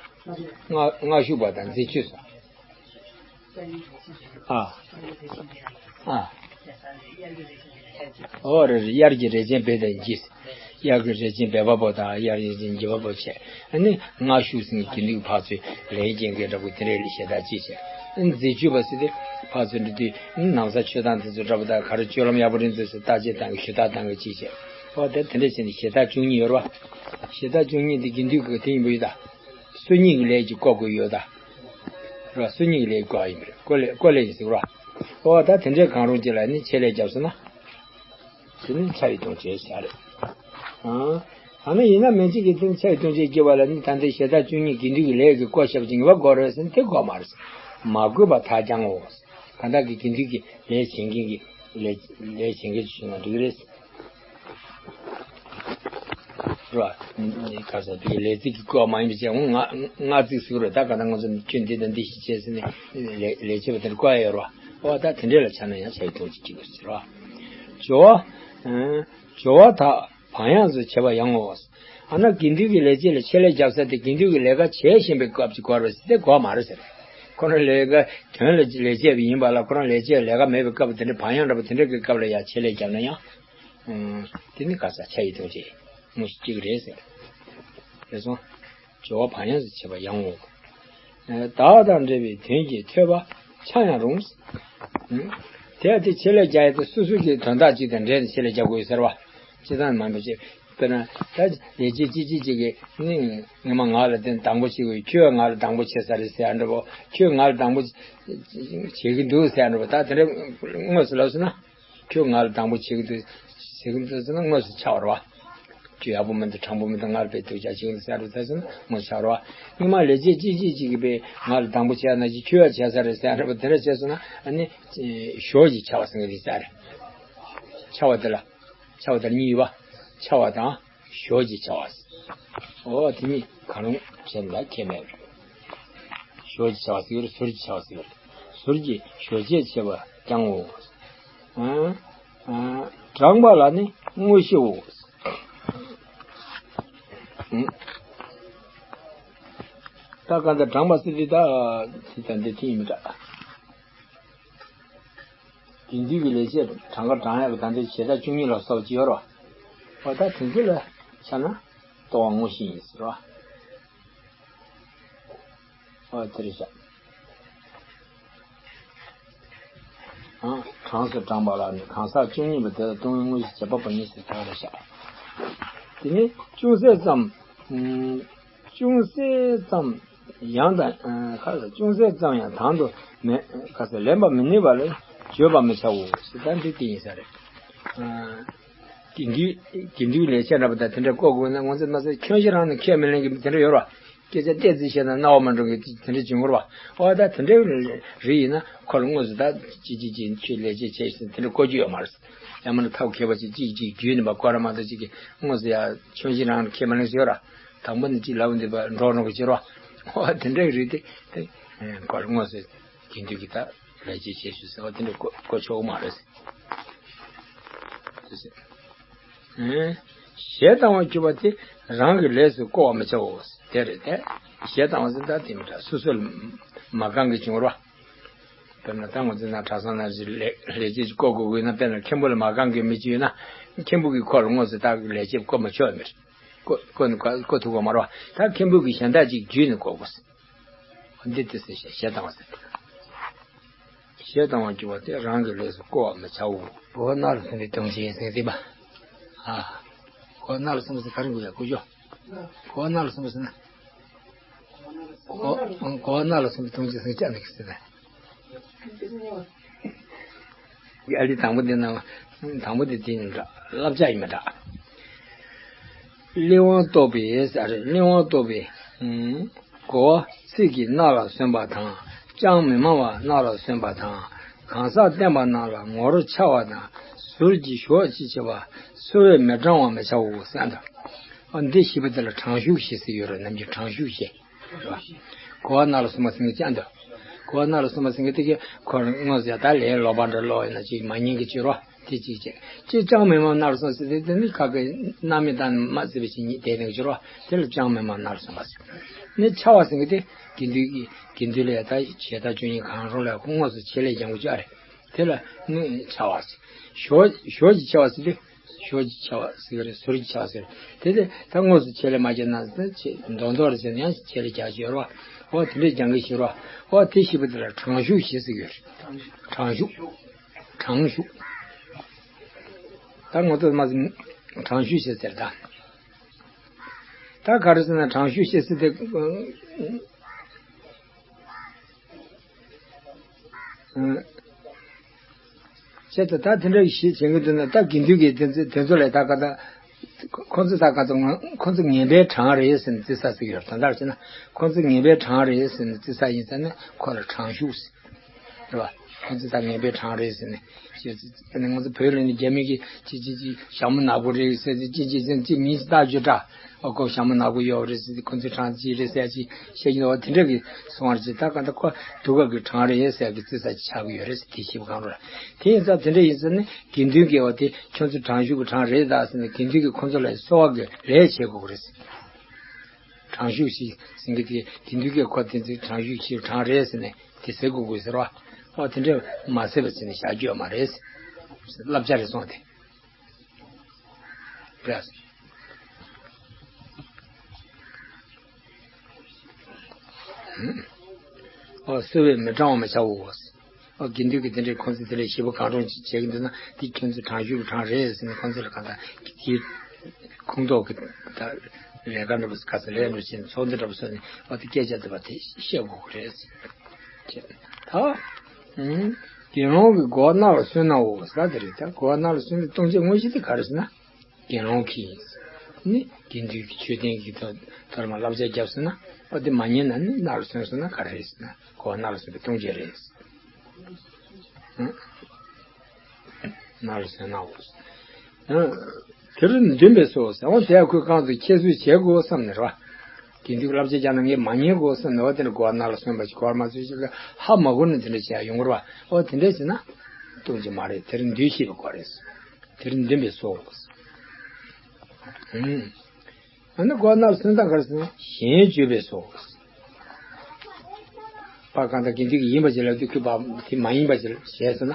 མངག་མངག་གཞུག་པ་དང་འཛིན་སྤྱོད་སོགས། ཨ། ཨ། ཨོ་རེ་རེ་དབྱར་གྱི་རས་ཆེན་སྦས་དང་བགྱིས། དབྱར་གྱི་རས་ཆེན་སྦས་པ་པོ་དང་དབྱར་གྱི་རས་ཆེན་བགྱིས་པ་པོ་བྱས། ཨ་ནི་མངག་གཞུག་ཟིན་གྱི་ནུས་ཕར་ཚུར་ལས་སྐྱེལ་མཁན་འདྲ་པོ་དེ་འདྲའི་ལས་ཞེ་དྲག་ཅིག་བྱས། ཨ་ནི་འཛིན་སྤྱོད་པ་ཟེར་ཏེ་ཕར་ཚུར་འགྲོ་དུས་ཨ་ནི་ན་བཟའ་མཆོད་སྟངས་དེ་ཚོ་འདྲ་པོ་དང་ག་རེ་སྤྱོད་ལམ་ཡག་པོ་རེད་འདུག་ཟེར་བརྟག་དཔྱད་བཏང་གི་ཞུ་དག་བཏང་གི་ཅིག་བྱས། ཨོ་དེ་དེ་འདྲ་བྱས་ནས་ཞེ་དྲག་བཅུ་གཉིས་ཡོད་རེད་བ། ཞེ་དྲག་བཅུ་གཉིས་དེ་དགེ་འདུན་གྱི་དེ་ཡིན་པ་ཡོད་ད། སུ་གཉིས་ཀྱི་ལས་ཀྱིས་བསྐོར་དགོས་ཡོད་ད། རེད་བ། སུ་གཉིས་ཀྱི་ལས་ཀྱིས་བསྐོར་ཡིན་པ་རེད། བསྐོར་ལས་བསྐོར་ལས་ཡིན་ཟེར་བ། ཨོ་ད་དེ་འདྲའི་གང་རུང་ཅིག་ལ་ནི་ཆེད་ལས་བརྒྱབ་སོང་ན། དེ་ནི་ཆ་ཡི་ལྟུང་བྱེད་བྱ་རེད། ཨང་། ཨ་ནི་ཡིན་ན་མན་ཆད་ཀྱི་དེ་ནི་ཆ་ཡི་ལྟུང་བྱེད་སྐྱེ་བ་ལ་ནི་ད་ལྟའི་ཞེ་སྡང་བཅུ་གཉིས་དགེ་འདུན་གྱི་ལས་ཀྱིས་བསྐོར་བཞག་པ་ཅིག་ངེས་པར་དགོས་རེད་ཟེར་ན་དེ་དགོས་མ་རེད། མ་དགོས་པ་ཐག་བཅད་ངོ་། གང་དག་གི་དགེ་འདུན་གྱི་ལས་བྱེད་མཁན་གྱི་ལས་ལས་བྱེད་མཁན་ཞིག་ན་འགྲིག་གི་རེད། རེད་བ། ག་ས་དེ་ལས་ཚིག་གི་བཀོད་མ་ཡིན་པ་བྱས་འོང་ང་ང་ཚིག་ཟིག་རེད་ད་ག་ད་ང་ཚོ་ཁྱོད་འདི་དང་འདི་ཞིག་བྱས་ཟིན་ནས་ལས་ལས་བྱེད་པ་དེར་བཀོད་ཡོད་རེད་བ། ཨོ་ད་དེ་འདྲས་ལ་ཆ་ན་ཡང་ཆ་ཡི་ལྟུང་བྱེད་ཀྱི་ཡོད་ཟེར་བ། སྦྱོར་བ། སྦྱོར་བ་དག་བག་ཡངས་སུ་བྱེད་པ་ཡང་ངོ་། ཨ་ན་དགེ་འདུན་གྱི་ལས་བྱེད་ལ་ཆེད་ལས་རྒྱབ་ས་དེ་དགེ་འདུན་གྱི་ལས་ཀ་བྱེད་བཞིན་པའི་སྐབས་ཀྱི་བཀོད་རེད་ཟེར་དེ་དགོས་མ་རེད་ཟེར། ཁོ་རང་ལས་ཀ་དོན་ལ་ལས་བྱེད་པ་ཡིན་པ་ལ་ཁོ་རང་ལས་བྱེད་ལས་ཀ་མེད་པའི་སྐབས་དེ་འདྲ་བག་ཡངས་འདྲ་པོ་དེ་འདྲ་གི་སྐབས་ལ་ཡང་ཆེད་ལས་རྒྱབ་ན་ཡང་། དེ་ནི་ག་ས་ཆ་ཡི་ལྟུང་བྱེད་མུ་བཞི་གཅིག་རེད་ཟེར། རེད་སོང་། སྦྱོར་བ་བག་ཡངས་སུ་བྱེད་པ་ཡང་ངོ་། བདག་དང་འབྲེལ་བའི་དོན་གྱི་ཐོས་པ་ཆ་ཡང་རུང་། དེ་ཡང་དེ་ཆེད་ལས་རྒྱག་ཡས་དེ་སོ་སོ་གི་དོན་དག་ཅིག་དང་འབྲེལ་ནས་ཆེད་ལས་རྒྱག་དགོས་ཟེར་བ། སྤྱི་བཏང་མ་འབད་ཅེས། དཔེར་ན་ད་ལས་བྱེད་ཅི་ཅི་ཅིག་གིས་ནི་ངས་མ་ང་ལ་དེ་དང་པོ་བྱེད་དགོས། ཁྱོད་ང་ལ་དང་པོ་བྱེད་ས་རེད་ཟེར་ཡ་འདྲ་པོ། ཁྱོད་ང་ལ་དང་པོ་བྱེད་ཀྱི་འདུག་ཟེར་ཡ་འདྲ་པོ། ད་དེ་འདྲ་དངོས་སུ་ལབ་སོང་ན། ཁྱོད་ང་ལ་དང་པོ་བྱེད་ཀྱི་འདུག་ཟེར་གྱི་འདུག་ཟེར་ན་དངོས་སུ་ཆགས་པ་རེད་བ། ཁྱོད་ཡག་པོ་མི་འདུག་དྲང་པོ་མི་འདུག་ང་ལ་དཔེ་སྡུག་ཅག་བྱེད་ཀྱི་འདུག་ཟེར་རེད་ཟེར་ན་དངོས་སུ་ཆགས་པ་རེད་བ། སྔོན་མ་ལས་བྱེད་ཅི་ཅི་ཅིག་གིས་དཔེ་ང་ལ་དང་པོ་བྱས་ན་ཅི་ཁྱོད་ཡང་བྱས་ས་རེད་ཟེར་རེད་བ། དེ་འདྲ་བྱས་སོང་ན་ཨ་ནི་ཞོ་ཞིག་ཆགས་པ་ཟེར་གྱི་རེད་ཟེར་རེད། ཆ་བ་དེ་ལ། ཆ་བ་དེ་ལ་གཉིས་ཡོད་པ། ཆ་བ་དང་ཞོར་གྱི་ཆ་བ་ཟེར། འོ་དེ་གཉིས་གང་རུང་བྱས་ན་ཁྱད་མེད་པ་རེད། ཞོར་གྱི་ཆ་བ་ཟེར་གྱི་རེད། ཟུར་གྱི་ཆ་བ་ཟེར་གྱི་རེད། ཟུར་གྱི་ཞོར་བྱས་བྱས་པ་ཀྱང་ངོ་། ཨ་ཨ་དྲངས་པ་ལ་ནི་དངོས་གཞིའོ། ཨ་ད་ག་འདི་དྲངས་པ་ཟེར་དུས་ད་དེ་ད་འདི་དེ་ཡིན་མི་འདྲ། དགེ་འདུན་གྱི་ལས་བྱེད་གྲངས་ཀ་བགྲང་ཡག་གི་ད་འདི་བྱེ་བྲག་བཅུ་གཉིས་ལ་སོགས་ཀྱི་ཡོད་རེད་བ། འོ་ད་དེ་ཚོ་ལ་ཆ་ན་རྟོགས་པ་དངོས་གཞི་ཡིན་ཟེར་བ། འོ་དེ་རེད་ཤག་ཨ་གྲངས་སུ་བགྲངས་པ་ལ་ནི་གང་ཟག་བཅུ་གཉིས་པ་དེ་ལ་སྟོང་པའི་དངོས་གཞི་བྱེད་པ་པོ་ཉིད་ཟེར་ད་རེད་ཤག་དེ་ནི་ཅུང་ཟད་ཙམ། ཨུམ། ཅུང་ཟད་ཙམ་ཡང་དང་། ཁ་ཅུང་ཟད་ཙམ་ཡང་དང་དུ་མེད། ཁ་ལེན་པར་མི་ནུས་པ་ལ་བརྗོད་པར་མི་བྱའོ་ཟེར། ད་འདི་དེ་ཡིན་ས་རེད། དགེ་འདུན་དགེ་འདུན་ལས་བྱེད་འདྲ་པོ་དང་དེ་འདྲ་བཀོད་དགོས་ན་ང་ཚོས་མ་ཚད་ཁྱོད་ཤི་རང་ནས་ཁས་མི་ལེན་གི་དེ་འདྲ་ཡོད་ར། སྐད་ཆ་ཏོག་ཙམ་བཤད་ན་རྣ་བ་མ་འགྲོ་གི་དེ་འདྲ་བྱུང་བར་བ། འོ་ད་དེ་འདྲའི་རིགས་ཡིན་ན་ཁོ་ལ་དངོས་སུ་ད་ཅི་ཅི་ཅི་ཁྱོད་ལས་བྱེད་བྱས་ཟིན་དེ་འདྲ་བཀོད་རྒྱུ་ཡོད་མ་རེད། ཡང་མིན་ན་ཐབས་མཁས་པ་ཅིག་ཅིག་ཅིག་བརྒྱུད་ནས་མ་བཀོད་ར་མ་གཏོགས་ཅིག་གིས་དངོས་སུ་ཡ་ཁྱོད་ཤི་རང་ནས་ཁས་མི་ལེན་ཟེར་ཡོད་ར། དང་པོ་ནས་ཅིག་ལབ་འདི་པ་འགྲོ་རུང་གི་ཕྱིར་བ། འོ་དེ་འདྲའི་རིགས་དེ་དེ་ཁོ་ལ་དངོས་སུ་དགེ་འདུན་གྱི་ད་ལས་བྱེད་བྱས་ཞུ་ཟེར་བ་དེ་འདྲ་བཀོད་བཀོད་ཆོག་གི་མ་རེད། དེ་ཟེར། ཨེ། ཞེ་སྡང་བར་གྱུར་པ་དེ་རང་གི་ལས་སུ་བཀོད་པར་མི་བྱའོ། དེ་རེད་དེ། ཞེ་སྡང་བ་ཟེར་ད་དེ་མི་འདྲ་སོ་སོ་ལ་མ་གང་གི་བྱུང་བར་བ། དཔེར་ན་ད་ང་ཚོ་ན་གྲྭ་ཚང་ན་ལས་ལས་བྱེད་ཅིག་བསྐོ་དགོས་དགོས་ན་དཔེར་ན་མཁན་པོ་ལ་མ་གང་གི་མི་ཅིག་ཡོད་ན་མཁན་པོ་གིས་ཁོ་ལ་དངོས་སུ་ད་ལས་བྱེད་བསྐོ་མ་ཆོག་མེད། བསྐོ་བསྐོ་ནི་བསྐོ་ཐུབ་པ་མ་རེད་བ། ད་མཁན་པོ་གིས་གཞན་དག་ཅིག་བརྒྱུད་ནས་བསྐོ་དགོས། འདི་དེ་ཟེར་ཞེ་སྡང་བ་ཟེར། ཞེ་སྡང་བར་གྱུར་པ་དེ་རང་གི་ལས་སུ་བཀོད་པར་མི་བྱའོ། གོ་བ་ནར་སོན་པའི་ལྟུང་བྱེད་ཟེར་དེ་པ། ཨ། གོ་བ་ནར་སོན་པ་ཟེར་ག་རེ་དགོས་ཡ་གོ་ཅོ། གོ་བ་ནར་སོན་པ་ཟེར་ན། གོ་གོ་བ་ནར་སོན་པའི་ལྟུང་བྱེད་ཟེར་ཅག་ནི་གི་ཟེར་ན། ཨ་ལི་དང་པོ་འདི་ན་དང་པོ་འདི་དེ་ཡིན་འདྲ་བསླབ་བྱ་ཡིན་མི་འདྲ། གླེགས་བམ་རྟོགས་པའི་ཟེར་རེད། གླེགས་བམ་རྟོགས་པའི། གོ་བ་ཚིག་གིས་ནར་སོན་པ་དང་ཅང་མི་སྨྲ་བར་ནར་སོན་པ་དང་གང་ཟག་བསྟན་པ་རྣམས་ལ་ངོར་འཆར་བ་དང་ཟུར་གྱིས་ཞོག་ཅེས་བྱ་བ་ཚུར་བས་མི་དྲང་བར་མི་བྱའོ་ཟེར་འདུག་འདི་ཞེས་པ་དེ་ལ་དྲང་ཤུགས་ཞེས་ཟེར་ཡོད་རེད། ནམ་རྒྱུན་དྲང་ཤུགས་ཞེས། རེད་བ། གོ་བ་ནར་སོན་པ་ཟེར་མཁན་ཅང་འདུག་གོ་བ་ནར་སོན་པ་ཟེར་མཁན་དེ་གས་ཁོ་དངོས་སུ་ཡ་ད་ལས་ལོག་པ་འདྲ་ལོག་ཡིན་ན་ཅིག་མ་ཉན་གི་ཅི་རོ། དེ་གཅིག་བྱས། ཅི་ཅང་མི་སྨྲ་ནར་སོན་ཟེར་དེ་དེ་ནི་ཁ་གི་སྣང་མེད་དང་མ་བརྩི་བའི་ཕྱིར་ཉིད་དེ་ནས་ཅི་རོ། དེ་ལ་ཅང་མི་སྨྲ་ནར་སོན་པ་ཟེར། ནི་འཆར་བ་ཟེར་མཁན་དེ་དགེ་འདུན་གྱི་དགེ་འདུན་ལས་ད་བྱེད་ད་ཅུང་ཡིན་གང་རུང་ལ་དངོས་སུ་ཆེད་ལས་ཀྱང་གོ་ཅི་ཨ་རེད། དེ་ལ་ནི་འཆར་བ་ཟེར། ཞོག་ཞོག་ཅིག་འཆར་བ་ཟེར་དེ། ཞོག་ཅིག་འཆར་བ་ཟེར་གི་རེད། ཟུར་གྱིས་འཆར་བ་ཟེར། དེ་དེ་ད་དངོས་སུ་ཆེད་ལས་མ་བྱས་ན་ད་ཆེ་མདོག་མདོག་རེད་ཟེར་ན་ཡང་ཆེད་ལས་རྒྱག་ཞོར་བ། ཨོ་དེ་འདྲས་རྒྱང་གི་ཞོར་བ། ཨོ་དེ་ཞེས་པ་དེ་ལ་དྲང་ཤུགས་ཞེས་ཟེར་གི་རེད། དྲང་ཤུགས། དྲང་ཤུགས། ད་ངོ་ཐོག་མ་ཟིན་དྲང་ཤུགས་ཞེས་ཟེར་ད། ད་ག་རེ་ཟེར་ན་དྲང་ཤུགས་ཞེས་ཟེར་དེ། ཨ། བྱས་ཙང་ད་དེ་འདྲ་ཞིག་བྱེད་ཀྱི་འདུག་ན་ད་དགེ་འདུན་གྱི་དེ་ཚོ་དེ་ཚོ་ལས་ད་ག་ད། ཁོ་ཚོ་ད་ག་ཚོད་ཁོ་ཚོ་ངན་པའི་གྲངས་རེད་ཟེར་ནས་བརྩི་ས་ཟིག་ཡོད། དོན་དག་བྱས་ན་ཁོ་ཚོ་ངན་པའི་གྲངས་རེད་ཟེར་ནས་བརྩི་ས་ཡིན་ཟེར་ན་ཁོ་ལ་དྲང་ཤུགས་ཟེར། རེད་བ། ཁོ་ཚོ་ད་ངན་པའི་གྲངས་རེད་ཟེར་ནས་བཤད་ཚེ་ང་ཚོ་བོད་ལ་ནི་རྒྱ་མི་གི་ཅི་ཅི་ཅི་ཞྭ་མོ་ནག་པོ་རེད་ཟེར་ཚེ་ཅི་ཅི་ཟེར་ཅི་མིང་ཅི་བཏགས་རྒྱུ་འདྲ། ཨོ་ཁོ་ཞྭ་མོ་ནག་པོ་ཡོད་རེད་ཟེར་ཚེ་ཁོ་ཚོའི་གྲངས་ཅི་རེད་ཟེར་ཅི་བཤད་ཀྱི་འདུག་བ། དེ་འདྲ་གི་སོང་བར་ཅི་ད་ག་ད་ཁོ་དུ་ག་གི་གྲངས་རེད་ཟེར་གི་བརྩི་ས་ཅི་ཆགས་ཀྱི་ཡོད་རེད་ཟེར། དེ་ཤེས་པ་གང་རུང་ར། དེ་ཡིན་ཙང་དེ་འདྲ་ཡིན་ཟེར་ནས་དགེ་འདུན་གྱི་བ་དེ་ཁྱོད་ཚོ་དྲང་ཤུགས་ཀྱི་གྲངས་རེད་ད་ཟེར་ནས་དགེ་འདུན་གྱིས་ཁོ་ཚོ་ལ་གསོལ་བ་གི་ལས་བྱེད་དགོས་ཀྱི་རེད་ཟེར། དྲང་ཤུགས་ཤིག་ཟེར་གི་དེ་དགེ་འདུན་གྱིས་ཁོ་དེ་ཚོའི་དྲང་ཤུགས་ཤིག་གྲངས་རེད་ཟེར་ནས་དེ་ཟེར་དགོས་དགོས་ཟེར་བ། ཨོ་དེ་འདྲ་མ་ཟེར་བ་ཟེར་ནས་བཞག་རྒྱུ་ཡོད་མ་རེད་ཟེར། བསླབ་བྱ་རེད་སོང་དེ། རེད། ཨོ་གསོལ་བས་མི་དྲང་བར་མི་བྱའོ། ཨོ་དགེ་འདུན་གྱིས་དེ་འདྲའི་ཁོང་ཚོས་དེ་འདྲའི་ཞེ་པོ་གང་རུང་ཅིག་བྱེད་ཀྱི་འདུག་ན་དེ་ཁྱོད་ཚོས་དྲང་ཤུགས་ཀྱི་གྲངས་རེད་ཟེར་ནས་ཁོང་ཚོ་ལ་གང་ལྟར་དེའི་ཁོངས་གཏོགས་ཀྱི་ད་ལས་ཀ་འདྲ་པོ་ག་ཚོད་ལས་འགྲོ་བྱེད་ཚོགས་འདུ་འདྲ་པོ་བཟོས་ནས་ཨོ་དེ་སྐད་ཆ་དེ་བ་དེ་བཤད་དགོས་ཀྱི་རེད་ཟེར། ད་དགེ་སློང་གི་གོ་བ་ནར་སོན་ནའོ་ཟེར་དེ་རེད། ད་གོ་བ་ནར་སོན་པའི་ལྟུང་བྱེད་དངོས་གཞི་དེ་ག་རེ་ཟེར་ན། དགེ་སློང་གིས་ནི་དགེ་འདུན་གྱི་ཆོས་ལྡན་གྱི་ཐོག་ཐོག་མ་བསླབ་བྱ་བརྒྱབ་སོང་ན་ཨོ་དེ་མ་ཉན་ན་ནི་ནར་སོན་སོང་ན་ག་རེ་རེད་ཟེར་ན་གོ་བ་ནར་སོན་པའི་ལྟུང་བྱེད་རེད། ནར་སོན་ནའོ། དེར་འདུན་པས་སོ་ཟེར་འོ་དེ་ཁོས་གང་དུ་ཁྱད་གསོད་བྱེད་དགོས་བསམ་ནས་རེད་བ། དགེ་འདུན་གྱི་བསླབ་བྱ་བྱས་ན་ངས་མ་ཉན་དགོས་བསམ་ནས་འོ་དེ་ནས་གོ་བ་ནར་སོན་པ་ཞིག་གོ་བ་མ་ཚོད་ཞིག་གི་ཧ་མ་གོ་ནས་དེ་འདྲ་བྱས་ཡོང་གི་རེད་བ། འོ་དེ་འདྲ་བྱས་ན་ལྟུང་གི་མ་རེད། དེར་འདུས་ཤེས་པའི་སྐོར་རེད། དེར་འདུན་པས་སོ། ཨུམ། ཨ་ནི་གོ་ནར་སོན་སྟངས་ག་རེ་ཟེར་ན་གཞན་བརྗོད་པས་སོ། པ་གང་ལྟར་དགེ་འདུན་གྱི་ཡིན་པ་ཅིག་ལབ་དུས་ཁོས་པ་དེ་མ་ཡིན་པ་ཅིག་བྱས་སོང་ན།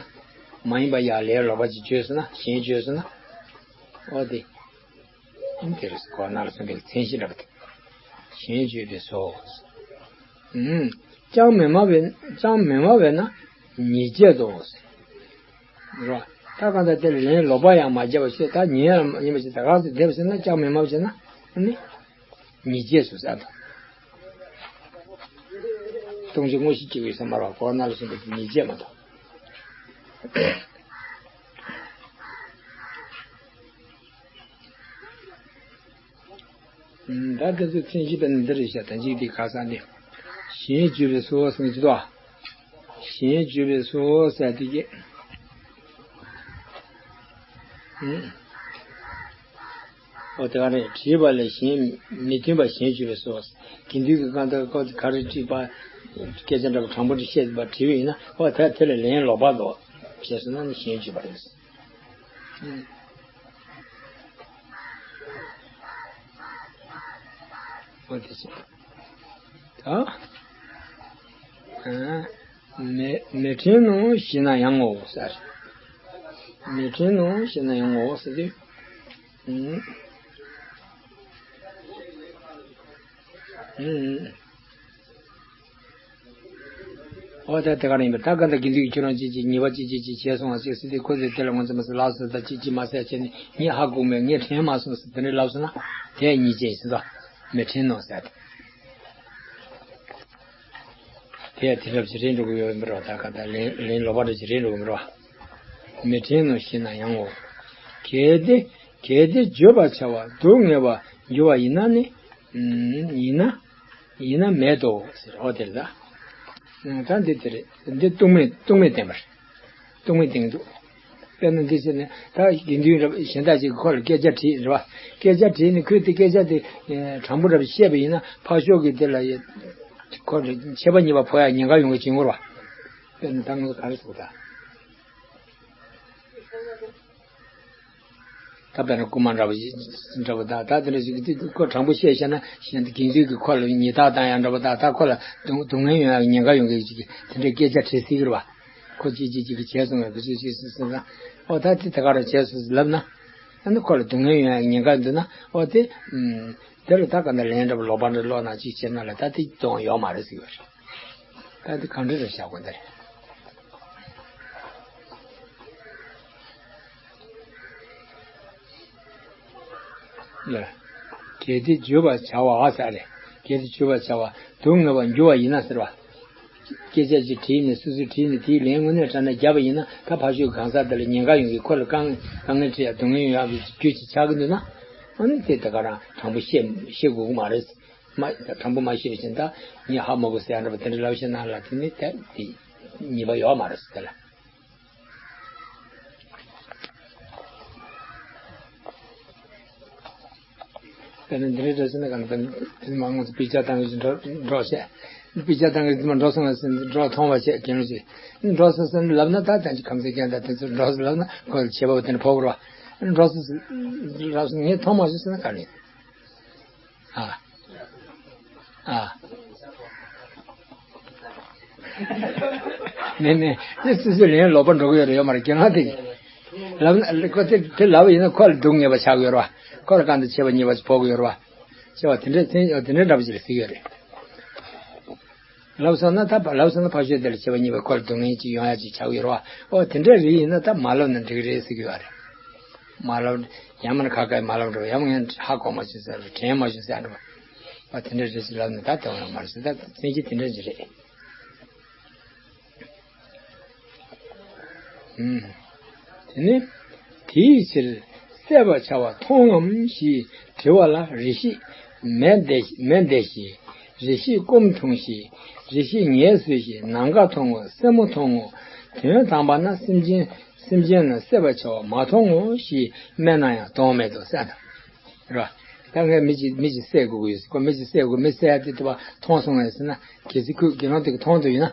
མ་ཡིན་པ་ཡ་ལས་ལོག་པ་ཅིག་བརྗོད་སོང་ན་གཞན་བརྗོད་སོང་ན། འོ་དེ། དེར་གོ་ནར་སོན་པའི་མཚན་གཞི་འདྲ་པོ་དེ། གཞན་བརྗོད་པས་སོ། ཨུམ། ཅང་མི་སྨྲ་བས་ཅང་མི་སྨྲ་བས་ན་ཉེས་བྱས་སོ། རོ། ད་གང་ལྟར་དེ་ལ་ལན་ལོག་པ་ཡང་མ་བརྒྱབ་པ་ཞིག་ད་ཉན་ཡང་ཉན་པ་ཞིག་ད་ག་ཚོད་བསྡད་པ་ཟེར་ན་ཅང་མི་སྨྲ་བ་བྱས་ན་ནི་ཉེས་བྱས་སུ་ཟ་དང་། ལྟུང་བྱེད་དངོས་གཞི་གཅིག་ཡོད་ས་མ་རེད་བ། གོ་ནར་སོན་པའི་ཉེས་བྱས་མ་གཏོགས། ད་དེ་ཚོ་མཚན་གཞི་དཔེར་ན་འདི་རེད་ཤག་ད་འཇིག་དེ་ཁ་སང་དེ། གཞན་བརྗོད་པས་སོ་ཟེར་གྱི་འདུག་ཨ། གཞན་བརྗོད་པས་སོ་ཟེར་དེ་སྐད། ཨོ་དེ་ག་རེད། བྲིས་པ་ལས་གཞན་མི་མཐུན་པ་གཞན་བརྗོད་པས་སོ། དགེ་འདུན་གྱི་གང་ལྟར་ཁོ་ག་རེ་བྲིས་པ། སྐད་ཆ་འདྲ་པོ་དྲང་པོ་འདྲ་བཤད་པ་བྲིས་པ་ཡིན་ན་ཨོ་ད་དེ་ལ་ལན་ལོག་པ་འདུག་བྱས་སོང་ན་ནི་གཞན་བརྗོད་པ་རེད། ཨོ་དེ་ཚོ། ད། མི་མི་དྲན་ནོ་ཞེ་ན་ཡང་ངོ་བོ་ཟེར། མི་དྲན་ནོ་ཞེ་ན་ཡང་ངོ་བོ་ཟེར་དུས། ཨུམ། ཨུམ། ཨོ་ད་དེ་ག་རང་ཡིན་པ་ད་ག་ད་དགེ་འདུན་གྱིས་ཁྱོད་རང་ཅིག་ཅིག་ཉེས་པ་ཅིག་ཅིག་ཅིག་བྱས་སོང་བ་ཅིག་ཟེར་དུས་ཁོ་ཚོས་དེ་ལ་ངོ་ཚ་མ་ཚ་ལབ་སོང་ད་ཅིག་ཅིག་མ་ཟེར་བྱས་ནས་ངས་ཧ་གོ་མེད་ངས་དྲན་མ་སོང་ཟེར་དེ་འདྲ་ལབ་སོང་ན་དེ་ཉེས་བྱས་ཟེར་ད་མི་དྲན་ནོ་ཟེར་ད། དེ་ཡང་དེ་འདྲ་ཞིག་རེད་འགྲོ་གི་ཡོད་མི་རོ། ད་ག་ད་ལན་ལན་ལོག་པ་འདྲ་ཞིག་རེད་འགྲོ་གི་མི་རོ། མི་དྲན་ནོ་ཞེ་ན་ཡང་ངོ་། གལ་ཏེ་གལ་ཏེ་བརྗོད་པར་བྱ་བ་སྡུག་བསྔལ་བར་འགྱུར་བ་ཡིན་ན་ནི། ཡིན་ན། ཡིན་ན་མེད་དོ་ཟེར་འོ་དེ་རེད་ད། ད་འདི་དེ་རེད། འདི་ལྟུང་མེད་ལྟུང་མེད་བསྟན་པ་རེད། ལྟུང་མེད་བསྟན་གྱི་འདུག་དཔེར་ན་འདི་བྱས་ནས་ད་དགེ་འདུན་རབ་གཞན་དག་ཅིག་གིས་ཁོ་ལ་སྐད་ཆ་དྲིས་རེད་བ། སྐད་ཆ་དྲིས་ནས་ཁོས་དེ་སྐད་ཆ་དེ་དྲང་པོ་རབ་བཤད་པ་ཡིན་ན་ཕར་ཕྱོགས་ཀྱིས་དེ་ལ་ཁོ་ཆད་པ་གཉིས་པ་ཕོག་ཡ་ཉེན་ཁ་ཡོང་གི་བྱུང་བ་རེད་བ། དཔེར་ན་ད་ང་ཚོ་ག་རེ་ཟེར་དགོས་ད། ད་དཔེར་ན་རྐུན་མ་འདྲ་བ་ཞིག་འདྲ་བ་དང་ད་དེ་འདྲ་ཞིག་གིས་ཁོ་དྲང་པོ་བཤད་བཤད་ན་གཞན་དགེ་འདུན་གྱིས་ཁོ་ལ་ཉེས་རྡུང་བཏང་ཡ་འདྲ་བ་དང་ད་ཁོ་ལ་སྡུག་སྡུག་བསྔལ་ཡོང་ཡ་ཉེན་ཁ་ཡོང་གི་ཅིག་དེ་འདྲའི་སྐད་ཆ་དྲིས་སྲིད་ཀྱི་རེད་བ། ཁོ་ཅིག་ཅིག་ཅིག་གིས་བྱས་སོང་ངས་ཁོ་ཅིག་ཅིག་ཟེར་སོང་ན་ཨོ་ད་དེ་ད་ག་རང་བྱས་སོང་ཟེར་ལབ་ན། ཨ་ནི་ཁོ་ལ་སྡུག་བསྔལ་ཡོང་ཡ་ཉེན་ཁ་འདུག་ན་ཨོ་དེ། དེ་ལ་ད་ག་ན་ལན་འདྲ་བ་ལོག་པ་འདྲ་ལོག་ན་ཅིག་བྱས་ན་ལ་ད་དེ་གཏོང་ཡོད་མ་རེད་ཟེར་གྱི་རེད། ད་དེ་གང་འདྲ་རེད་བཞག་དགོས་འདི་རེད། ལ། གལ་ཏེ་བརྗོད་པར་བྱ་བ་ཟེར་རེད། གལ་ཏེ་བརྗོད་པར་བྱ་བ་སྡུག་བསྔལ་བར་འགྱུར་བ་ཡིན་ན་ཟེར་བ། སྐད་ཆ་ཅིག་དྲིས་ནས་སོ་སོས་དྲིས་ནས་དེའི་ལན་དངོས་གནས་དྲང་གནས་བརྒྱབ་པ་ཡིན་ན་ད་ཕར་ཕྱོགས་གང་ཟག་དེ་ལ་ཉེན་ཁ་ཡོང་གི་ཁོ་ལ་དཀའ་ངལ་དཀའ་ངལ་འཕྲད་ཡ་སྡུག་བསྔལ་ཡོང་ཡ་གི་རྒྱུ་ཅིག་ཆགས་ཀྱི་འདུག་ན། ཨ་ནི་དེ་ད་ག་རང་དྲང་པོ་བཤད་བཤད་དགོས་ཀྱི་མ་རེད། མ་དྲང་པོ་མ་བཤད་པ་བཞིན་ད་ངས་ཧ་མ་གོ་ཟེར་ཡ་འདྲ་པོ་དེ་འདྲ་ལབ་ཤེས་ན་ལ་དེ་ནི་དེ་དེ་ཉེས་པ་ཡོད་མ་རེད་ཟེར་དེ་ལ། དཔེར་ན་འདི་འདྲའི་འདྲ་ཟེར་ན་གང་ལྟར་དེ་མ་ངོ་ཚོ་དཔེ་ཆ་བཏང་གི་འགྲོ་འགྲོ་བྱས། དཔེ་ཆ་བཏང་གི་དེ་མ་འགྲོ་སོང་ལ་ཟེར་འགྲོ་མཐོང་བ་བྱས་རྒན་ལོ་ཅིག་འགྲོ་སོང་ཟེར་ན་ལབ་ན་ད་ད་ཅི་ཁམས་ཚན་རྒན་ད་དེ་ཚོ་འགྲོ་སོང་ལབ་ན་ཁོ་ལ་བྱེད་པ་དེ་འདྲ་ཕོག་རོགས། འགྲོ་སོང་ལབ་སོང་ངས་མཐོང་མ་སོང་ཟེར་ན་ག་ནས། ཨ། ཨ། མེད་མེད། དེ་སོ་སོའི་ལན་ལོག་པ་འགྲོ་གི་ཡོད་རེད་ཡོད་མ་རེད་རྒན་ལགས་དེ། ལབ་ན་ཁོ་དེ་དེ་ལབ་ཡིན་ན་ཁོ་ལ་སྡུག་བསྔལ་བ་ཆགས་ཀྱི་ཡོད་རེད་བ། ཁོ་ལ་གང་དུ་ཆད་པ་གཉིས་པ་ཕོག་གི་ཡོད་རེད་བ། ཆད་པ་དེ་འདྲ་དེ་དེ་འདྲ་འདྲ་པོ་ཅིག་ལ་ཟེར་གྱི་ཡོད་རེད། ལབ་སོང་ན་ད་ལབ་སོང་ན་ཕར་ཕྱོགས་དེ་ལ་ཆད་པ་གཉིས་པ་ཁོ་ལ་སྡུག་བསྔལ་ཅིག་ཡོང་ཡ་ཅིག་ཆགས་ཀྱི་ཡོད་རེད་བ། ཨོ་དེ་འདྲ་རེད་ཡིན་ན་ད་མ་ལབ་ན་འགྲིག་རེད་ཟེར་གྱི་ཡོད་རེད། མ་ལབ། ཡང་མིན་ཁ་ཁ་མ་ལབ་འགྲོ་ཡང་མིན་ཧ་གོ་མ་བྱུང་ཟེར་དྲན་མ་བྱུང་ཟེར་འགྲོ། ཨ་དེ་འདྲ་རེད་ཟེར་ལབ་ན་ད་དེ་བ་ཡང་མ་རེད་ཟེར་ད་མཚན་གཞི་དེ་འདྲ་ཅིག་རེད། ཨུམ། དེ་ནས་དེའི་ཕྱིར་བསད་པར་བྱ་བ་མཐོང་ངམ་ཞེས་དྲི་བ་ལ་རེ་ཞིག་མེ་བདེ་མེ་བདེ་ཞེས་རེ་ཞིག་སྐོམ་འཐུང་ཞེས་རེ་ཞིག་ངལ་གསོས་ཞེས་ནམ་མཁའ་མཐོང་ངོ་སེན་མོ་མཐོང་ངོ་། དོན་དམ་པར་ན་སེམས་ཅན། སེམས་ཅན་རྣམས་བསད་པར་བྱ་བ་མ་མཐོང་ངོ་ཞེས་སྨྲས་ན་ཡང་དོན་མེད་དོ་ཟེར་ན། རེད་བ། ད་ངས་མི་གཅིག་མི་གཅིག་བསད་དགོས་ཀྱི་ཡོད་ཟེར། ཁོ་མི་གཅིག་བསད་དགོས། མི་བསད་ཡ་དེ་དེ་བ་མཐོང་སོང་ངས་ཟེར་ན། གལ་སྲིད་ཁོས་དགེ་སློང་དེ་གིས་མཐོང་དུ་ཡོད་ན།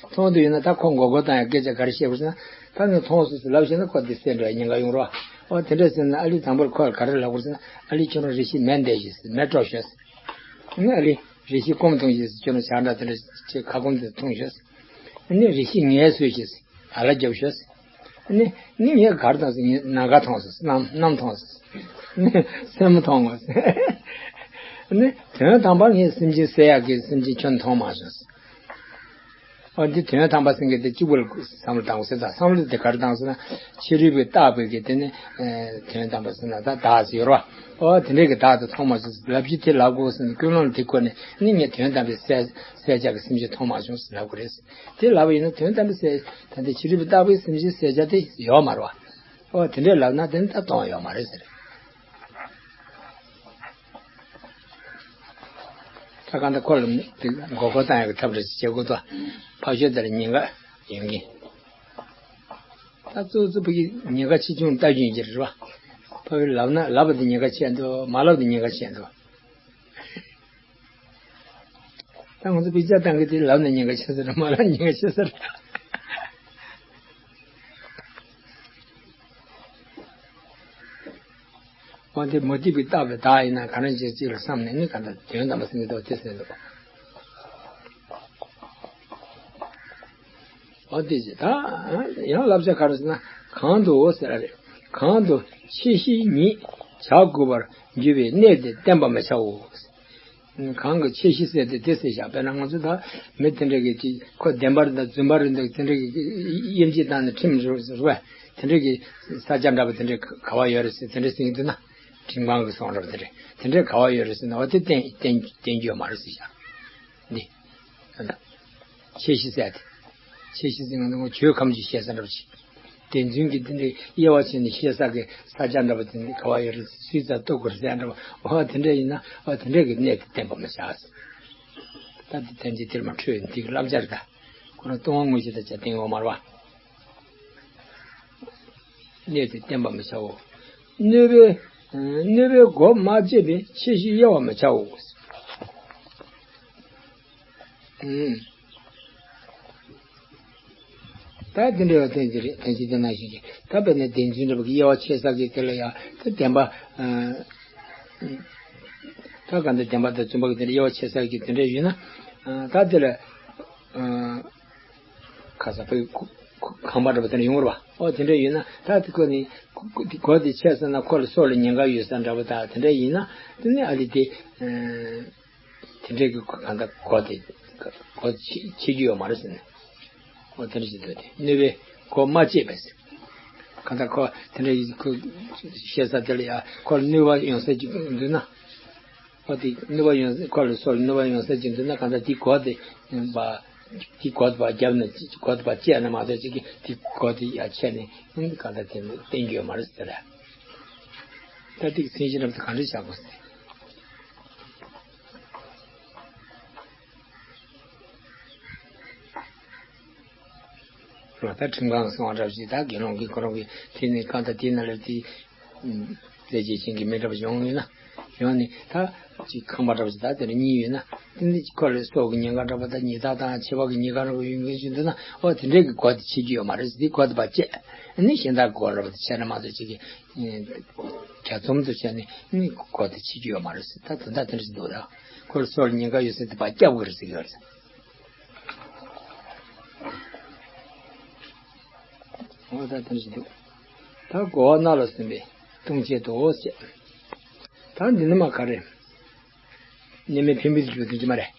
མཐོང་དུ་ཡོད་ན་ད་ཁོ་མགོ་སྐོར་བཏང་ཡ་སྐད་ཆ་ག་རེ་བཤད་དགོས་ཟེར་ན། ད་ངས་མཐོང་སོང་ཟེར་ལབ་ཤེས་ན་ཁོ་དེ་བསད་འགྲོ་ཡ་ཉེན་ཁ་ཡོང་རེད་བ། འོ་དེ་འདྲ་ཟེར་ན་ཨ་ལི་དང་པོར་ཁོ་ལ་ག་རེ་ལབ་དགོས་ཟེར་ན། ཨ་ལི་ཁྱོད་རང་རེ་ཞིག་མེ་འདེད་ཤིག་ཟེར། མེ་དཀྲོག་ཤོག་ཟེར། ཨ་ནི་ཨ་ལི་རེ་ཞིག་སྐོམ་གཏོང་ཤིག་ཟེར། ཁྱོད་རང་ཇ་འདྲ་དེ་འདྲ་ཁ་སྐོམ་དེ་འཐུང་ཤོག་ཟེར། ཨ་ནི་རེ་ཞིག་ངལ་གསོ་ཤིག་ཟེར། ད་ལ་རྒྱབ་ཤོག་ཟེར། ཨ་ནི་ཨ་ནི་ངས་ག་རེ་མཐོང་ཟེར། ངས་ནམ་མཁའ་མཐོང་ཟེར། གནམ་གནམ་མཐོང་ཟེར། ཨ་ནི་སེན་མོ་མཐོང་ངོ་ཟེར། ཨ་ནི་དོན་དམ་པར་ངས་སེམས་ཅན་བསད་ཡག་གི་སེམས་ཅན་ཁྱོད་མཐོང་མ་བྱུང་ཟེར། ཨོ་འདི་དོན་དམ་པ་ཟེར་མཁན་དེ་གཅིག་པུ་ལ་བསམ་བློ་བཏང་དགོས་ཟེར། ད་བསམ་བློ་དེ་ག་རེ་བཏང་ཟེར་ན། ཕྱི་རོལ་པས་བཏགས་པའི་གི་དེ་ནི་ཨེ་དོན་དམ་པ་ཟེར་ན་ད་བདག་ཟེར་ཡོད་རེད་བ། ཨོ་དེ་འདྲའི་གི་བདག་དེ་མཐོང་མ་བྱུང་ཟེར་ལབ་རྒྱུ་དེ་ལབ་དགོས་ཟེར་ན། ཀུན་སློང་དེ་བཀོལ་ནས་ནི་ངས་དོན་དམ་པའི་བསད་བསད་བྱ་གི་སེམས་ཅན་མཐོང་མ་བྱུང་ཟེར་ལབ་དགོས་རེད་ཟེར། དེ་ལབ་པ་ཡིན་ན་དོན་དམ་པའི་བསད་ད་ལྟའི་ཕྱི་རོལ་པས་བཏགས་པའི་སེམས་ཅན་བསད་བྱ་དེ་ཡོད་མ་རེད་བ། ཨོ་དེ་འདྲའི་ལབ་ན་དེ་ནི་ད་གཏོང་བ་ཡོད་མ་རེད་ཟེར། ད་གང་ལྟར་ཁོ་ལ་དེ་མགོ་སྐོར་བཏང་ཡག་གི་ཐབས་རེ་བྱེད་དགོས་ཏོ། ཕར་ཕྱོགས་དེར་ཉེན་ཁ་ཡོང་གི། ད་གཙོ་བོ་གཙོ་བོ་གི་ཉེན་ཁ་ཆེ་ཆུང་ལྟ་རྒྱུ་ཡིན་གྱི་རེད་བ། ཕ་གི་ལབ་ན་ལབ་པ་དེ་ཉེན་ཁ་ཆེ་འདུག་མ་ལབ་དེ་ཉེན་ཁ་ཆེ་འདུག་ད་ང་ཚོ་དཔེ་ཆ་བཏང་གི་དེ་ལབ་ན་ཉེན་ཁ་ཆེ་ས་རེད། མ་ལབ་ཉེན་ཁ་ཆེ་ས་རེད། འོ་དེ་མུ་སྟེགས་པས་བཏགས་པའི་བདག་ཡིན་ན་ག་རང་བྱེད་ཅིག་ལ་བསམ་ནས་ནི་ག་འདྲ་དོན་དམ་པ་ཟེར་གྱི་འདུག་དེ་ཟེར་འདུག་འོ་དེ་ཅི་ད་ཡང་བསླབ་བྱ་ག་རེ་ཟེར་ན། གང་དུ་འོ་ཟེར་ར་རེད། གང་དུ་ཆེ་ཤོས་ཉིད་བྱ་དགོས་པར་འགྱུར་བའི་གནས་དེ་བསྟེན་པར་མི་བྱའོ། གང་གི་ཆེ་ཤོས་ཟེར་དེ་དེ་ཟེར་བཞག་དཔེར་ན་ང་ཚོ་ད་མི་དེ་འདྲ་གི་ཅིག་ཁོ་བདེན་པ་རེད་འདུག་རྫུན་པ་རེད་འདུག་དེ་འདྲ་གི་དབྱེ་འབྱེད་བཏང་ནས་ཁྲིམས་བཟོ་བས་དེ་འདྲ་གི་ས་ཆ་འདྲ་པོ་དེ་འདྲ་ག་བ་ཡོད་རེད་ཟེར་དེ་འདྲ་ཟེར་གྱི་འདུག་ན། ཁྲིམས་ཁང་གི་སོང་འདྲ་པོ་དེ་འདྲ་དེ་འདྲ་ག་བ་ཡོད་རེད་ཟེར་ན། འོ་དེ་བསྟེན་བསྟེན་བསྟེན་རྒྱུ་ཡོད་མ་རེད་ཟེར་བཞག་འདི། ཆེ་ཤོས་ཟེར་དེ། ཆེ་ཤོས་ཟེར་ང་ཚོ་ཆོས་ཁམས་ཀྱི་བཤད་ས་འདྲ་པོ་ཅིག་དེ་རྫུན་གྱི་དེ་འདྲའི་དབྱེ་བ་ཕྱེ་ནས་བཤད་ས་གི་ས་ཆ་འདྲ་པོ་དེ་འདྲ་ག་བ་ཡོད་རེད། སུས་རྩ་གཏུག་དགོས་རེད་ཟེར་འདྲ་པོ། འོ་དེ་འདྲ་ཡིན་ན་འོ་དེ་འདྲ་གི་གནས་དེ་བསྟེན་པར་མི་བྱ་ཟེར། ད་དེ་ཐམས་ཅད་དེར་མ་འཕྲོད་འདི་གི་བསླབ་བྱ་རེད་ད། ཁོ་རང་ལྟུང་བ་དངོས་གཞི་དང་བཅས་བསྟེན་ཡོད་མ་རེད་བ། གནས་དེ་བསྟེན་པར་མི་བྱའོ། གནོད་པའི་གནོད་པའི་སྒོ་མ་བཅད་པའི་ཆེ་ཤོས་དབྱེ་བར་མི་བྱའོ། ཨུམ། ད་དེ་འདྲ་བ་དོན་གྱི་རེད། དོན་གྱི་དེ་ནང་བཞིན་གྱི་ད་དཔེར་ན་བདེན་རྫུན་འདྲ་པོ་གི་དབྱེ་བ་ཕྱེ་ས་གི་དེ་ལ་ཡང་དེ་བདེན་པ། ཨ་ད་གང་ལྟར་བདེན་པ་དང་རྫུན་པ་གི་དེ་འདྲ་དབྱེ་བ་ཕྱེ་ས་གི་དེ་འདྲ་ཡོད་ན། ཨ་ད་དེ་ལ་ཨ་ཁ་ས་པའི་ཁོ་ཁོ་ཁང་པ་འདྲ་པོ་དེ་འདྲ་ཡོང་བ་རེད་བ། ཨོ་དེ་འདྲ་ཡོད་ན་ད་དེ་ཁོ་ནི་ཁོ་ཁོ་དེ་སྒོ་དེ་ཕྱེ་སོང་ན་ཁོ་ལ་སྲོག་ལ་ཉེན་ཁ་ཡོད་ས་འདྲ་པོ་ད་དེ་འདྲ་ཡིན་ན་དེ་ནི་ཨ་ལི་དེ། ཨ། དེ་འདྲའི་གི་གང་ལྟར་སྒོ་དེ་སྒོ་ཕྱེ་ཕྱེ་རྒྱུ་ཡོད་མ་རེད་ཟེར་ནས། འོ་དེ་འདྲ་ཞིག་འདུག་སྟེ་གནོད་པའི་སྒོ་མ་བཅད་པས་ཟེར། གང་ལྟར་ཁོ་དེ་འདྲའི་ཁོ་བཤད་ས་དེ་ལ་ཡང་ཁོ་ལ་གནོད་པ་ཡོང་ས་ཅིག་འདུག་ན། ཁོ་དེ་གནོད་པ་ཡོང་ཁོ་ལ་སོགས་ལ་གནོད་པ་ཡོང་ས་ཅིག་འདུག་ན། གང་ལྟར་དེ་སྒོ་དེ་པ་དེ་སྒོ་དེ་པ་བརྒྱབ་ནས་སྒོ་དེ་པ་བཅད་ན་མ་གཏོགས་ཅིག་གིས་དེ་སྒོ་དེ་ཡང་ཕྱེ་ནས་གང་ལྟར་དེ་བསྟན་རྒྱུ་ཡོད་མ་རེད་ཟེར་ལ། ད་དེ་གི་མཚན་གཞི་རབ་ཏུ་གང་འདྲ་བྱ་དགོས་ཟེར། ད་ཁྲིམས་ཁང་སོང་བ་འདྲ་ཞིག་ད་དགེ་སློང་གིས་ཁོ་རང་གི་དེ་ནས་གང་ལྟར་དེ་ན་ལ་དེ་རྩེད་ཆས་ཅན་གྱི་མི་འདྲ་བ་ཡོང་ཡོད་ན། ཡོང་ནས་ད་ཅིག་ཁང་པ་འདྲ་བ་ཞིག་ད་དེ་ནས་གཉིས་ཡོད་ན། དེ་ནས་ཁོ་ལ་སྲོག་གི་ཉེན་ཁ་འདྲ་བ་ད་ཉི་ཟླ་དང་ཆེ་བ་གི་ཉེན་ཁ་འདྲ་བ་ཡོང་གི་ཞིག་འདུག་ན། ཨོ་དེ་འདྲའི་གི་སྒོ་དེ་ཕྱེ་རྒྱུ་ཡོད་མ་རེད་ཟེར། དེ་སྒོ་དེ་ཕར་བཅད། ཨ་ནི་གཞན་དག་སྒོ་འདྲ་བ་དེ་ཕྱེ་ན་མ་གཏོགས་ཅིག་གི་གྱ་ཚོམ་དུ་བྱས་ནས་ནི་སྒོ་དེ་ཕྱེ་རྒྱུ་ཡོད་མ་རེད་ཟེར། ད་དོན་དག་དེ་འདྲ་ཞིག་འདུག་ད་ཁོ་ལ་སྲོག་ལ་ཉེན་ཁ་ཡོད་ཟེར་དེ་ཕར་བསྐྱབ་དགོས་རེད་ཟེར་གྱི་ཡོད་རེད། འོ་ད་དེ་འདྲ་ཞིག་འདུག་ད་རྒོལ་བ་རྣ་ལ་སོན་པས་ལྟུང་བྱེད་དོ་ཟེར། ད་འདི་ནི་མ་ག་རེ། གནས་མལ་འཕེན་པའི་རྒྱུ་དོན་གྱི་མ་རེད།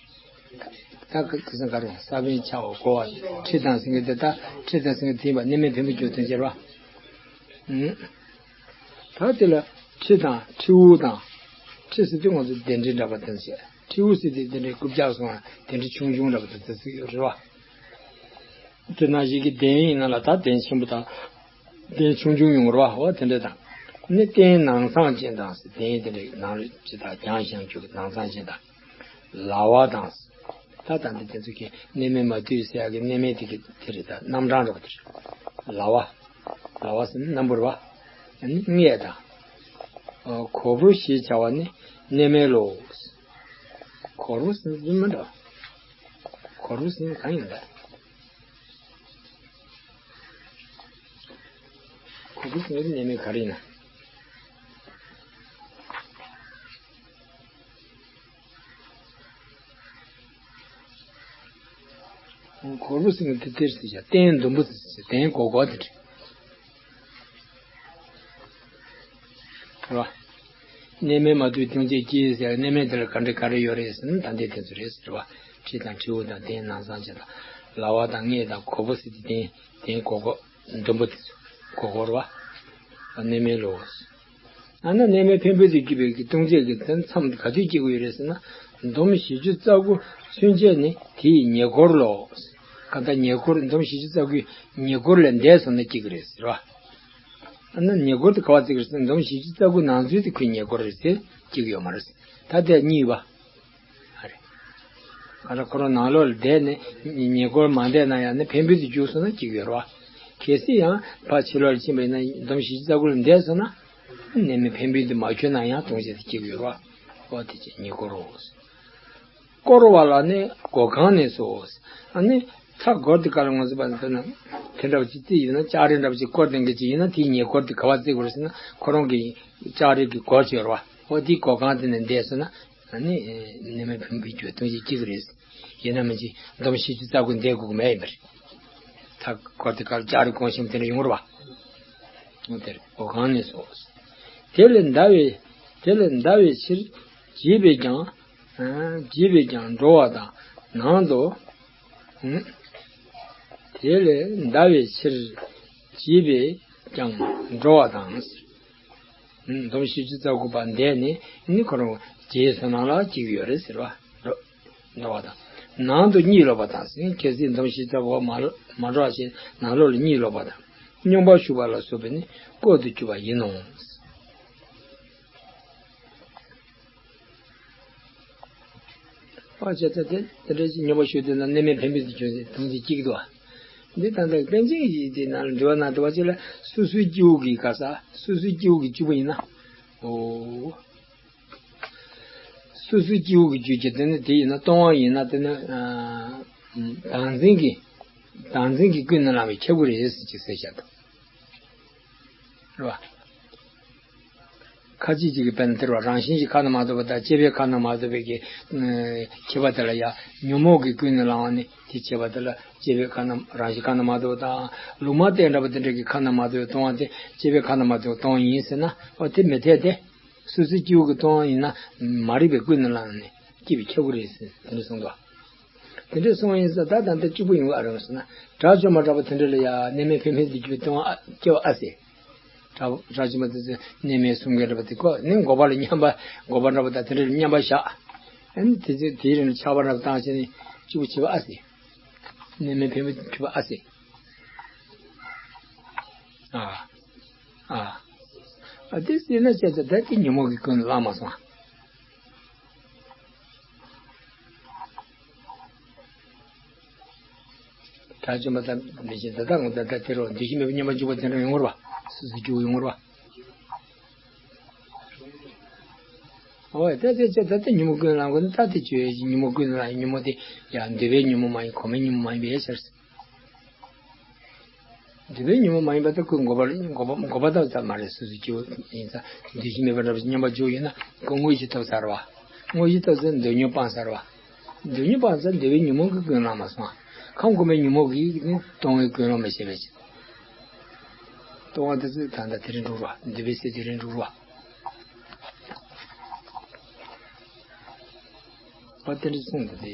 ད་ཁ་ཁ་སང་ག་རུང་ས་བོན་ཆགས་པ་རྒོལ་བ་ཁྲི་དང་སེང་གེ་དེ་ད་ཁྲི་དང་སེང་གེ་དེ་ཡིན་པ་གནས་མལ་འཕེན་པའི་རྒྱུ་དོན་གྱི་རེད་བ། ཨུམ། ད་དེ་ལ་ཁྲི་དང་ཁྲིའུ་དང་། ཁྲི་ཟེར་དུས་ང་ཚོ་གདན་ཁྲི་འདྲ་པོ་དེ་ཚོ་བཤད། ཁྲིའུ་ཟེར་དུས་གདན་ཁྲི་རྐུབ་བཀྱག་སོང་བ་གདན་ཁྲི་ཆུང་ཆུང་འདྲ་པོ་དེ་ཚོ་ཡོད་རེད་བ། དེ་ནང་བཞིན་གྱི་གདན་ཡིན་ན་ལ་ད་གདན་ཆེན་པོ་དང་། གདན་ཆུང་ཆུང་ཡོང་རེད་བ། འོ་དེ་འདྲ་དང་། ནི་རྟེན་ནང་ཚང་ཅན་དང་ཟེར། གདན་དེ་འདྲའི་ནང་ལ་ཇི་ལྟར་བརྒྱངས་བཞེངས་རྒྱུ་གི་ནང་ཚང་ཅན་དང་། ལ་བ་དང་། ད་ད་འདི་དེ་ཚོ་གི་གནས་མལ་མ་བཏུས་ཟེར་ཡག་གི་གནས་མལ་དེ་གི་དེ་རེད། ད་རྣམ་གྲངས་རེད་པ་དེ་རེད། ལ་བ། ལ་བ་ཟེར་ན་སྣམ་བུ་རེད་བ། ཨ་ནི་མངལ་དང་། ཨ་གོར་བུ་ཞེས་བྱ་བ་ནི་གནས་མལ་ལོ། གོར་བུ་ཟེར་ན་རྫུན་མ་འདྲ། གོར་བུ་ཟེར་ན་གང་ཡིན་ད། གོར་བུ་ཟེར་ན་གནས་མལ་ག་རེ་ཡིན་ན། གོར་བུ་ཟེར་ན་དེ་དེར་ཟེར་བྱ་སྟན་ཟླུམ་པོ་ཟེར་སྟན་གོར་གོར་དེ་རེད་བ། གནས་མལ་མ་ཐུབ་ལྟུང་བྱེད་ཀྱིས་ཟེར་གནས་མལ་དེ་ལ་ག་འདྲ་ག་རེ་ཡོད་རེད་ཟེར་ན་ད་འདི་དེ་ཚོ་རེད་ཟེར་བ། ཁྲི་དང་ཁྲིའུ་དང་སྟན་ནང་ཚང་བྱེད་དང་ལ་བ་དང་མངལ་དང་གོར་བུ་ཟེར་དེ་སྟན་སྟན་གོར་གོར་ཟླུམ་པོ་དེ་ཚོ་གོར་གོར་བ། གནས་མལ་ལོ། ཨ་ན་གནས་མལ་འཕན་པོའི་དུས་ཀྱི་བའི་གི་ལྟུང་བྱེད་ཀྱི་དེ་མཚམས་ག་དུས་སྐྱེ་དགོས་ཡོད་རེད་ཟེར་ན། འདོམ་བཞི་བཅུ་རྩ་དགུ་ཚུན་ཆད་ནི་དེ་ཡི་ཉེ་འཁོར་ལོ། གང་ལྟར་ཉེ་འཁོར་འདོམ་བཞི་བཅུ་རྩ་དགུའི་ཉེ་འཁོར་ལས་འདས་སོང་ན་སྐྱེ་གི་རེད་ཟེར་བ། ཨ་ན་ཉེ་འཁོར་དེ་ག་བ་བརྩི་གི་རེད་ཟེར་ན་འདོམ་བཞི་བཅུ་རྩ་དགུ་ནང་ཚུད་དེ་ཁོའི་ཉེ་འཁོར་རེད་ཟེར་སྐྱེ་གི་ཡོད་མ་རེད། ད་དེ་གཉིས་པ། ཨ་རེ། གང་ལྟར་ཁོ་རང་ནང་ལོགས་ལ་བསྡད་ནས་ཉེ་འཁོར་མ་འདས་ན་ཡང་ནི་འཕན་པོའི་དུས་འཇུག་སོང་ན་སྐྱེ་གི་ཡོད་རེད་བ། གལ་སྲིད་ཡང་ཕར་ཕྱི་ལོགས་ལ་ཕྱིན་པ་ཡིན་ན་འདོམ་བཞི་བཅུ་རྩ་དགུ་ལས་འདས་སོང་ན། གནས་མལ་འཕན་པོའི་དུས་མ་ཁྱོད་ན་ཡང་ལྟུང་བྱེད་དེ་སྐྱེ་གི་ཡོད་རེད་བ། འོ་དེ་ཅི་ཉེ་འཁོར་རོ། བསྐོར་བ་ལ་ནི་སྒོ་ཁང་ནས་སོ། ཨ་ནི་མཐའ་སྒོར་དེ་ག་ལ་ངོ་ཟེར་བ་ནི་དཔེར་ན་དེ་འདྲ་བ་ཅིག་རྩིས་ཡོད་ན་ལྕགས་རི་འདྲ་བ་ཅིག་བསྐོར་ལྡན་གྱི་ཅིག་ཡིན་ན་དེའི་ཉེ་འཁོར་དེ་ག་བ་བརྩི་དགོས་རེད་ཟེར་ན་ཁོ་རང་གི་ལྕགས་རི་གི་སྒོར་ཅིག་ཡོད་རེད་བ། འོ་དེའི་སྒོ་ཁང་དེ་ནས་འདས་སོང་ན་ཨ་ནི་གནས་མལ་འཕན་པོའི་རྒྱུ་ལྟུང་བྱེད་སྐྱེ་གི་རེད། ཡིན་ན་མིན་ཅིག་འདོམ་བཞི་བཅུ་རྩ་དགུ་འདས་དགོས་ཀྱི་མེད་ཡིན་པ་རེད། མཐའ་སྐོར་དེ་གར་ལྕགས་རི་གོང་ཞིམ་དེ་འདྲ་ཡོང་རེད་བ། འོ་དེར་སྒོ་ཁང་ནས་སོ། དེ་ལས་འདའ་བའི་དེ་ལས་འདའ་བའི་ཕྱིར་བགྱིས་པས་ཀྱང་། བགྱིས་པས་ཀྱང་འགྲོ་བ་དང་ནང་དུ། དེ་ལས་འདའ་བའི་ཕྱིར་བགྱིས་པས་ཀྱང་འགྲོ་བ་དང་། འདོམ་བཞི་བཅུ་རྩ་དགུ་པ་འདས་ནས་ནི་ཁོ་རང་རྗེས་སུ་ནང་ལ་སྐྱེ་གི་ཡོད་རེད་ཟེར་བ། འགྲོ་བ་དང་། ནང་དུ་གཉིད་ལོག་པ་དང་ཟེར་གལ་སྲིད་འདོམ་བཞི་བཅུ་རྩ་དགུ་པ་མ་མ་འགྲོ་བ་ཞིག་ནང་ལོགས་ལ་གཉིད་ལོག་པ་དང་། སྙོམས་པར་ཞུགས་པ་ལ་སོགས་པས་ནི་བསྐོར་དུ་གྱུར་པ་ཡིན་ནོ། ཨ་བྱས་ཙང་དེ་དེ་འདྲ་ཞིག་སྙོམས་པར་ཞུགས་དུས་ན་གནས་མལ་འཕན་པོའི་དུས་ཀྱང་ལྟུང་བྱེད་སྐྱེ་གི་འདུག་བ། འདི་ད་ལྟ་པཎ་ཆེན་གྱི་དེ་ནང་ལ་འགྲེལ་པ་ནང་དུ་བ་ཅིག་ལ་སོ་སོའི་སྐྱེ་བོ་གི་ག་ས་སོ་སོའི་སྐྱེ་བོ་གི་སྤྱི་བོ་ཡིན་ན། འོ། སོ་སོའི་སྐྱེ་བོ་གི་རྒྱུད་ཀྱི་དེ་ནི་དེ་ཡིན་ན་ལྟུང་བ་ཡིན་ན་དེ་ནི་བདག་འཛིན་གྱི་བདག་འཛིན་གྱི་ཀུན་ནས་བསླངས་པའི་ཁྱབ་པ་རེད་ཟེར་གྱི་ཟེར་བཞག་འདུག་རེད་བ། ཁ་ཅིག་ཅིག་གིས་དཔེར་ན་དེ་རུ་རང་བཞིན་གྱིས་ཁ་ན་མ་ཐོ་བ་དང་སྐྱེས་པས་ཁ་ན་མ་ཐོ་བའི་གི་ཁྱད་པར་དེ་ལ་ཡང་ཉོན་མོངས་ཀྱི་ཀུན་ནས་བསླངས་པ་ནི་དེ་ཁྱད་པར་དེ་ལ་སྐྱེས་པས་ཁ་ན་རང་བཞིན་ཁ་ན་མ་ཐོ་བ་དང་ལུང་མ་བསྟན་འདྲ་པོ་དེ་འདྲ་གིས་ཁ་ན་མ་ཐོ་བའི་ལྟུང་བ་དེ་སྐྱེས་པས་ཁ་ན་མ་ཐོ་བའི་ལྟུང་བ་ཡིན་ཟེར་ན་འོ་དེ་མི་འཐད་དེ། སོ་སོའི་སྐྱེ་བོ་གི་ལྟུང་བ་ཡིན་ན་མ་རིག་པའི་ཀུན་ནས་བསླངས་ནས་སྐྱེས་པའི་ཁྱབ་པ་རེད་ཟེར་དེ་འདྲ་གསུངས་འདུག་དེ་འདྲའི་གསུང་ཡིན་ཟེར་ད་ད་ལྟ་གཅིག་པུ་ཡོང་གི་ཨ་རང་ཟེར་ན་དགྲ་བཅོམ་པ་འདྲ་པོ་དེ་འདྲ་ལ་ཡ་གནས་མལ་འཕེན་འཕེན་དུ་གྱུར་པའི་ལྟུང་བ་སྐྱེ་བ་ཨ་ཟེར། དགྲ་དགྲ་བཅོམ་པ་དེ་ཚོས་གནས་མལ་གསུམ་གྱི་འདྲ་པོ་དེ་ཁོ་ནི་འགོག་པ་ལ་མཉམ་པ་འགོག་པ་འདྲ་པོ་དང་དེ་འདྲ་ལ་མཉམ་པ་བཞག་ཨ་ནི་དེ་ཚོས་དེའི་རིང་ལ་ཆགས་པ་འདྲ་པོ་བཏང་བྱས་ནས་གཅིག་པུ་བྱེད་པ་ཨ་ཟེར། གནས་མལ་འཕེན་པ་གྱུར་པ་ཨ་ཟེར། ཨ། ཨ། ཨ་དེ་ཟེར་ན་བྱས་ཙང་ད་དེ་ཉོན་མོངས་ཀྱི་ཀུན་ནས་བསླངས་མ་སོང་། དགྲ་བཅོམ་པ་དང་མི་ཤེས་ད་ལྟ་ངོ་ད་ལྟ་དེ་རུ་འདུ་ཤེས་མེད་པའི་མཉམ་པར་འཇུག་པ་དེ་འདྲ་ཡོང་ངོར་བ། སོ་སོའི་རྒྱུ་ཡོང་ངོར་བ། ཨོ་ད་དེ་ཚེ་ད་ལྟ་ཉོན་མོངས་ཀུན་ནས་བསླངས་དགོས་ན་ད་དེ་བཅོས་ཉོན་མོངས་ཀུན་ནས་བསླངས་ཉོན་མོངས་དེ་ཡང་འདོད་པའི་ཉོན་མོངས་མ་ཡིན་གོམས་པའི་ཉོན་མོངས་མ་ཡིན་པའི་ཕྱིར། འདོད་པའི་ཉོན་མོངས་མ་ཡིན་པ་དེ་ཁོའི་འགོག་པ་འགོག་པ་འགོག་པ་ཐོབ་ཚར་མ་རེད། སོ་སོའི་སྐྱེ་བོ་ཡིན་ཙང་འདུ་ཤེས་མེད་པ་འདྲ་བ་ཞིག་མཉམ་པར་འཇུག་ཡིན་ན་ཁོ་དངོས་གཞི་ཐོབ་ཚར་བ། དངོས་གཞི་ཐོབ་ཚར་འདོད་ཉོན་སྤངས་ཚར་བ། འདོད་ཉོན་སྤངས་ཚར་འདོད་པའི་ཉོན་མོངས་ཀྱི་ཀུན་སློང་མ་སོང་བ། ཁམས་གོམས་པའི་ཉོན་མོངས་ཀྱིས་ནི་ལྟུང་བའི་ཀུན་སློང་མི་བྱེད་པའི་ཕྱིར། ལྟུང་བ་དེ་ཚོས་ད་ལྟ་དེ་རིང་འགྲོ་རོགས་འདོད་པའི་སེམས་དེ་རིང་འགྲོ་རོགས། པ་དེ་འདྲ་གསུངས་འདུག་སྟེ།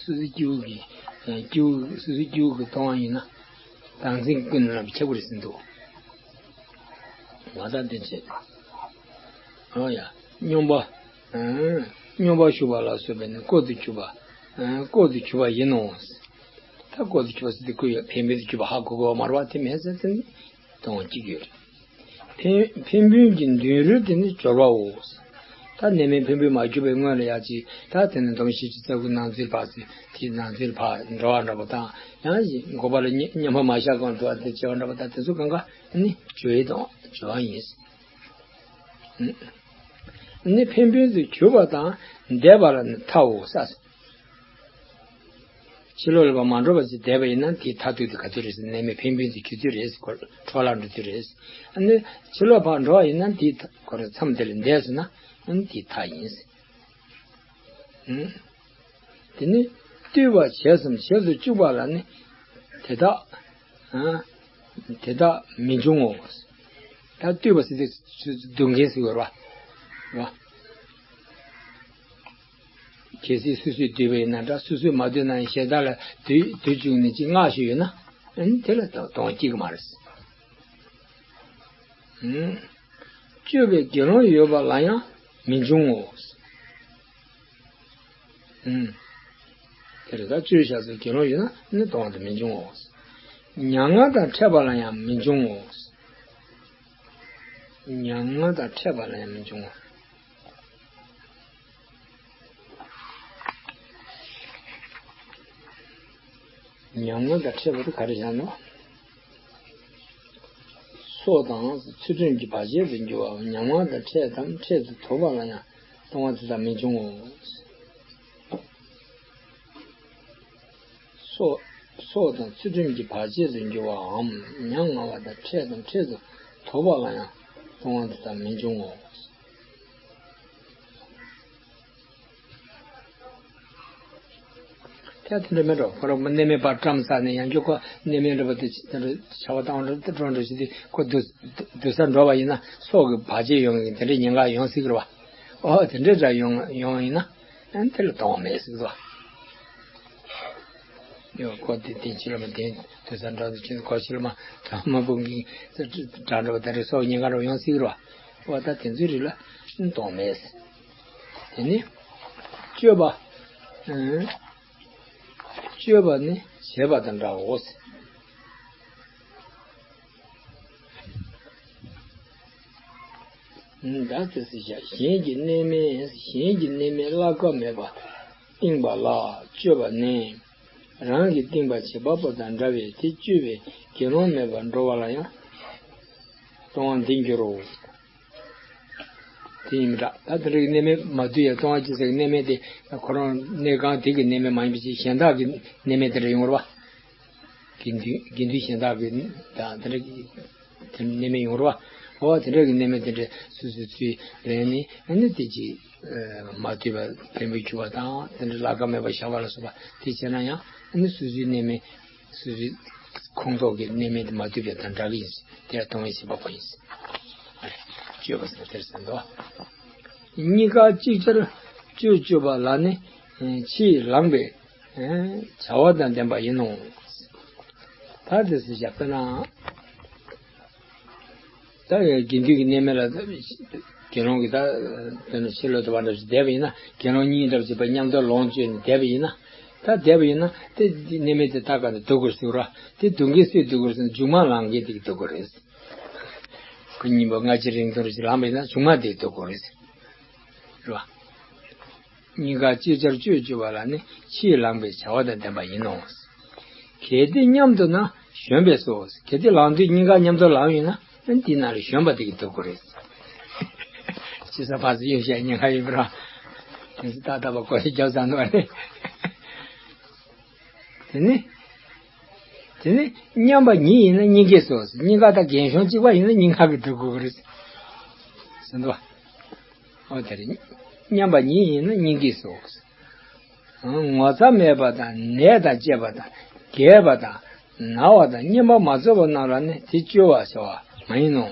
སོ་སོའི་སྐྱེ་བོ་གི་སྐྱེ་བོ་སོ་སོའི་སྐྱེ་བོ་གི་ལྟུང་བ་ཡིན་ན་བདག་འཛིན་གྱི་ཀུན་ནས་བསླངས་པའི་ཁྱབ་པ་རེད་ཟེར་འདུག་ང་དང་དེ་བྱས། ཨོ་ཡ། སྙོམས་པ། སྙོམས་པར་ཞུགས་པ་ལ་སོགས་པས་ནི་བསྐོར་དུ་གྱུར་པ། བསྐོར་དུ་གྱུར་པ་ཡིན་ནོ། ད་བསྐོར་དུ་གྱུར་པ་ཟེར་དུས་ཁོ་ཡ་འཕེན་འཕེན་དུ་གྱུར་པ་ཧ་གོ་གོ་བ་མ་རེད་བ། དེ་མེད་ཟེར་ཙང་ནི་ལྟུང་བ་སྐྱེ་གི་ཡོད་རེད། འཕེན་འཕེན་པོའི་གི་མདུན་རོལ་དེ་ནི་སྦྱོར་བའོ། ད་གནས་མལ་འཕེན་པོས་མ་གྱུར་པའི་སྔོན་ལ་ཡང་ཅིག་ད་དེ་ནི་སྡོམ་བཞི་བཅུ་རྩ་དགུའི་ནང་ཚུད་པ་ཟེར་དེའི་ནང་ཚུད་ཕར་འགྲོ་བ་འདྲ་པོ་དང་ཡང་ཞིག་འགོག་པ་ལ་མཉམ་པར་མ་བཞག་གོང་དུ་བ་དེ་བྱེད་པ་འདྲ་པོ་དང་དེ་ཚོ་གང་ག་ནི་སྦྱོར་ཡས་དང་སྦྱོར་བ་ཡིན། ནི་འཕེན་པོས་གྱུར་པ་དང་འདས་པ་ལ་ནི་མཐའོ་ས། ཕྱི་ལོགས་ལ་ཕར་མ་འགྲོ་བ་ཅིག་བསྡད་པ་ཡིན་ན་དེའི་མཐར་ཐུག་དེ་ག་ཚོད་རེད་ཟེར་ན་གནས་མལ་འཕེན་པོས་གྱུར་དུས་རེད་ཟེར་ཁོ་འཕྲོ་བརླག་འགྲོ་དུས་རེད། ཨ་ནི་ཕྱི་ལོགས་ཕར་འགྲོ་བ་ཡིན་ན་དེའི་ཁོ་རང་མཚམས་དེ་ལས་འདས་སོང་ན་ཨ་ནི་དེའི་མཐའ་ཡིན། དེ་ནི་ལྟོས་པ་བྱས་སམ་བྱེད་དུ་བཅུག་པ་ལ་ནི་དེ་དག་དེ་དག་མི་འབྱུང་ངོ་། ད་ལྟོས་པ་ཟེར་དུས་སྡུག་མཁན་ཟེར་བ་རེད་བ། གལ་སྲིད་སོ་སོས་བསྡུས་པ་ཡིན་ན་འདྲ། སོ་སོས་མ་བསྡུས་ན་ཡང་གཞན་དག་ལ་བསྡུས་བསྡུས་བཅུག་ནས་ཅིག་སྔགས་ཤིག་ཡོད་ན། ཨ་ནི་དེ་ལ་གཏོང་སྐྱེ་གི་མ་རེད། ཨུམ། སྤྱོད་པའི་དགེ་སློང་ཡོད་པ་ལ་ཡང་མི་འབྱུང་ངོ་། ཨུམ། དེ་ལ་ད་སྤྱོད་བྱ་ཚུལ་དགེ་སློང་ཡོད་ན་ནི་གཏོང་བ་དེ་མི་འབྱུང་ངོ་། མྱ་ངམ་དང་ཕྲད་པ་ལ་ཡང་མི་འབྱུང་ངོ་། མྱ་ངམ་དང་ཕྲད་པ་ལ་ཡང་མི་འབྱུང་ངོ་། མྱ་ངམ་དང་ཕྲད་པ་དེ་ག་རེ་བཞག་ནོ། སྲོག་དང་ཚུལ་ཁྲིམས་ཀྱི་བར་ཆད་དུ་འགྱུར་བའམ། མྱ་ངམ་དང་ཕྲད་དམ་ཕྲད་དུ་དོགས་པ་ལ་ཡང་གཏོང་བ་དེ་དག་མི་འབྱུང་ངོ་། སྲོག་སྲོག་དང་ཚུལ་ཁྲིམས་ཀྱི་བར་ཆད་དུ་འགྱུར་བའམ། མྱ་ངམ་དང་ཕྲད་དམ་ཕྲད་དུ་དོགས་པ་ལ་ཡང་གཏོང་བ་དེ་དག་མི་འབྱུང་ངོ་། ད་དེ་འདྲ་མེད་འགྲོ། ཁོ་རང་གནས་མལ་ཕར་བཀྲམ་ས་ནས་ཡང་བསྐྱར་ཁོ་གནས་མལ་འདྲ་པོ་དེ་དེ་འདྲ་བྱ་བ་བཏང་འགྲོ་འགྲོ་འགྲོ་ཞིག་དེ་ཁོ་སྡོད་སྡོད་ས་འགྲོ་བ་ཡིན་ན་སྲོག་གི་བར་ཆད་ཡོང་གི་དེ་འདྲའི་ཉེན་ཁ་ཡོང་སྲིད་ཀྱི་རེད་བ། ཨོ་དེ་འདྲའི་འདྲ་ཡོང་ཡོང་ཡིན་ན་ཨ་ནི་དེ་ལ་གཏོང་བ་མེད་ཟེར་གི་འདུག་བ། ཡོ་ཁོ་དེ་དེ་ཕྱི་ལ་མ་དེ་སྡོད་ས་འགྲོ་དུས་ཁྱེད་ཁོ་ཕྱི་ལ་མ་དྲང་མ་བུང་གི་དྲང་འགྲོ་བ་དེ་འདྲའི་སྲོག་ཉེན་ཁ་འདྲ་ཡོང་སྲིད་ཀྱི་རེད་བ། ཨོ་ད་དེ་ཚོའི་རིགས་ལ་ཨ་ནི་གཏོང་བ་མེད་ཟེར། དེ་ནི་སྤྱོད་པ། ཨང་། སྤྱོད་པ་ནི་བྱས་པ་དང་འདྲའོ། ད་དེ་སྲིད་བྱ་གཞན་གྱི་གནས་མལ་གཞན་གྱི་གནས་མལ་བླ་གབ་མེད་པ་བཏིང་བ་ལ་སྤྱོད་པ་ནི། རང་གིས་བཏིང་བ་བྱེད་པ་པོ་དང་འདྲ་བས་དེ་སྤྱོད་པའི་དགེ་སློང་མེད་པར་འགྲོ་བ་ལ་ཡང་གཏོང་བ་འདི་འགྱུར་རོ། དེ་ཡིན་མི་འདྲ། ད་དེ་འདྲ་གི་གནས་མལ་མ་བསྡུས་ཡ་གཏོང་བ་ཅི་ཟེར་གི་གནས་མལ་དེ་ཁོ་རང་གནས་ཁང་དེ་གི་གནས་མལ་མ་ཡིན་པ་ཅིག་གཞན་དག་གི་གནས་མལ་དེ་འདྲ་ཡོང་བ་རེད་བ། དགེ་འདུན་དགེ་འདུན་གཞན་དག་གི་དང་དེ་འདྲ་གི་དེ་གནས་མལ་ཡོང་བ་རེད་བ། འོ་དེ་འདྲ་གི་གནས་མལ་དེ་འདྲ་སོ་སོའི་ཚུལ་ལེན་ནས་ཨ་ནི་དེ་ཅིག་མ་བསྡུས་པ་འཕེན་པོར་གྱུར་པ་དང་དེ་འདྲ་བླ་གབ་མེད་པར་བཞག་པ་ལ་སོགས་པ་དེ་བྱས་ན་ཡང་ཨ་ནི་སོ་སོའི་གནས་མལ། སོ་སོའི་ཁོངས་གཏོགས་ཀྱི་གནས་མལ་དེ་མ་བསྡུས་པ་དང་འདྲ་གི་ཡིན། དེ་ཡང་གཏོང་བའི་བྱེད་པ་པོ་ཡིན། སྤྱོད་པ་ཟེར་དེར་ཟེར་འདུག་གཉིས་ཀ་ཅིག་ཅར་སྤྱོད་སྤྱོད་པ་ལ་ནི་ཕྱིས་ལངས་པའི་བྱ་བ་དང་ལྡན་པ་ཡིན་ནོ། ད་དེ་ཟེར་བཞག་པས་ན། ད་དགེ་འདུན་གྱི་གནས་མལ་ལ་དགེ་སློང་གིས་ད་དཔེར་ན་ཕྱི་ལོགས་དུ་བ་འདྲ་ཞིག་བསྡད་པ་ཡིན་ན་དགེ་སློང་གཉིས་འདྲ་ཞིག་པ་མཉམ་དུ་ལོངས་སྤྱོད་ནས་བསྡད་པ་ཡིན་ན། ད་བསྡད་པ་ཡིན་ན་དེ་གནས་མལ་དེ་ད་ག་ནས་སྡུག་གོ་ཟེར་ར། དེ་སྡུག་མཁན་སུས་སྡུག་གོ་ཟེར་ན་མཇུག་མ་ལངས་མཁན་དེ་གིས་སྡུག་གོ་རེད། ཁོ་གཉིས་པོ་སྔ་ཕྱི་རིང་ཐུང་རེ་ཞིག་ལངས་པ་ཡིན་ན་མཇུག་མ་དེ་སྡུག་གོ་རེད། རེད་བ། གཉིས་ཀ་ཅིག་ཅར་སྤྱོད་སྤྱོད་པ་ལ་ནི་ཕྱིས་ལངས་པའི་བྱ་བ་དང་ལྡན་པ་ཡིན་ནོ། གལ་ཏེ་མཉམ་དུ་ན་ཞོན་པས་སོ། གལ་ཏེ་ལངས་དུས་གཉིས་ཀ་མཉམ་དུ་ལངས་ཡོད་ན་ཨ་ནི་དེའི་ནང་ལ་ཞོན་པ་དེ་གིས་སྡུག་གོ་རེད། ཅི་ས་ཕར་ཚུར་གཡུག་བྱས་ཉེན་ཁ་ཡོད་པ་ར། དེ་ཚོ་ཏག་ཏག་པ་གོ་ཡི་རྒྱབ་ཚར་འདུག་བ་ནི། དེ་ནི། དེ་ནི་མཉམ་པ་ཉིད་ཡིན་ན་སྙིང་གའི་སོ། གཉིས་ཀ་ད་རྒན་གཞོན་གཅིག་པ་ཡིན་ན་སྙིང་ཁ་གིས་སྡུག་གོ་གི་རེད། ཟེར་འདུག་བ། ཨོ་དེ་རེད། མཉམ་པ་ཉིད་ཡིན་ན་སྙིང་གའི་སོ། ངོ་ཚ་མེད་པ་དང་ནད་དང་བཅས་པ་དང་རྒས་པ་དང་ན་བ་དང་གཉེན་པོ་མ་ཚོལ་བ་རྣམས་ལ་ནི་དེ་སྤྱོད་པར་བྱ་བ་མ་ཡིན་ནོ།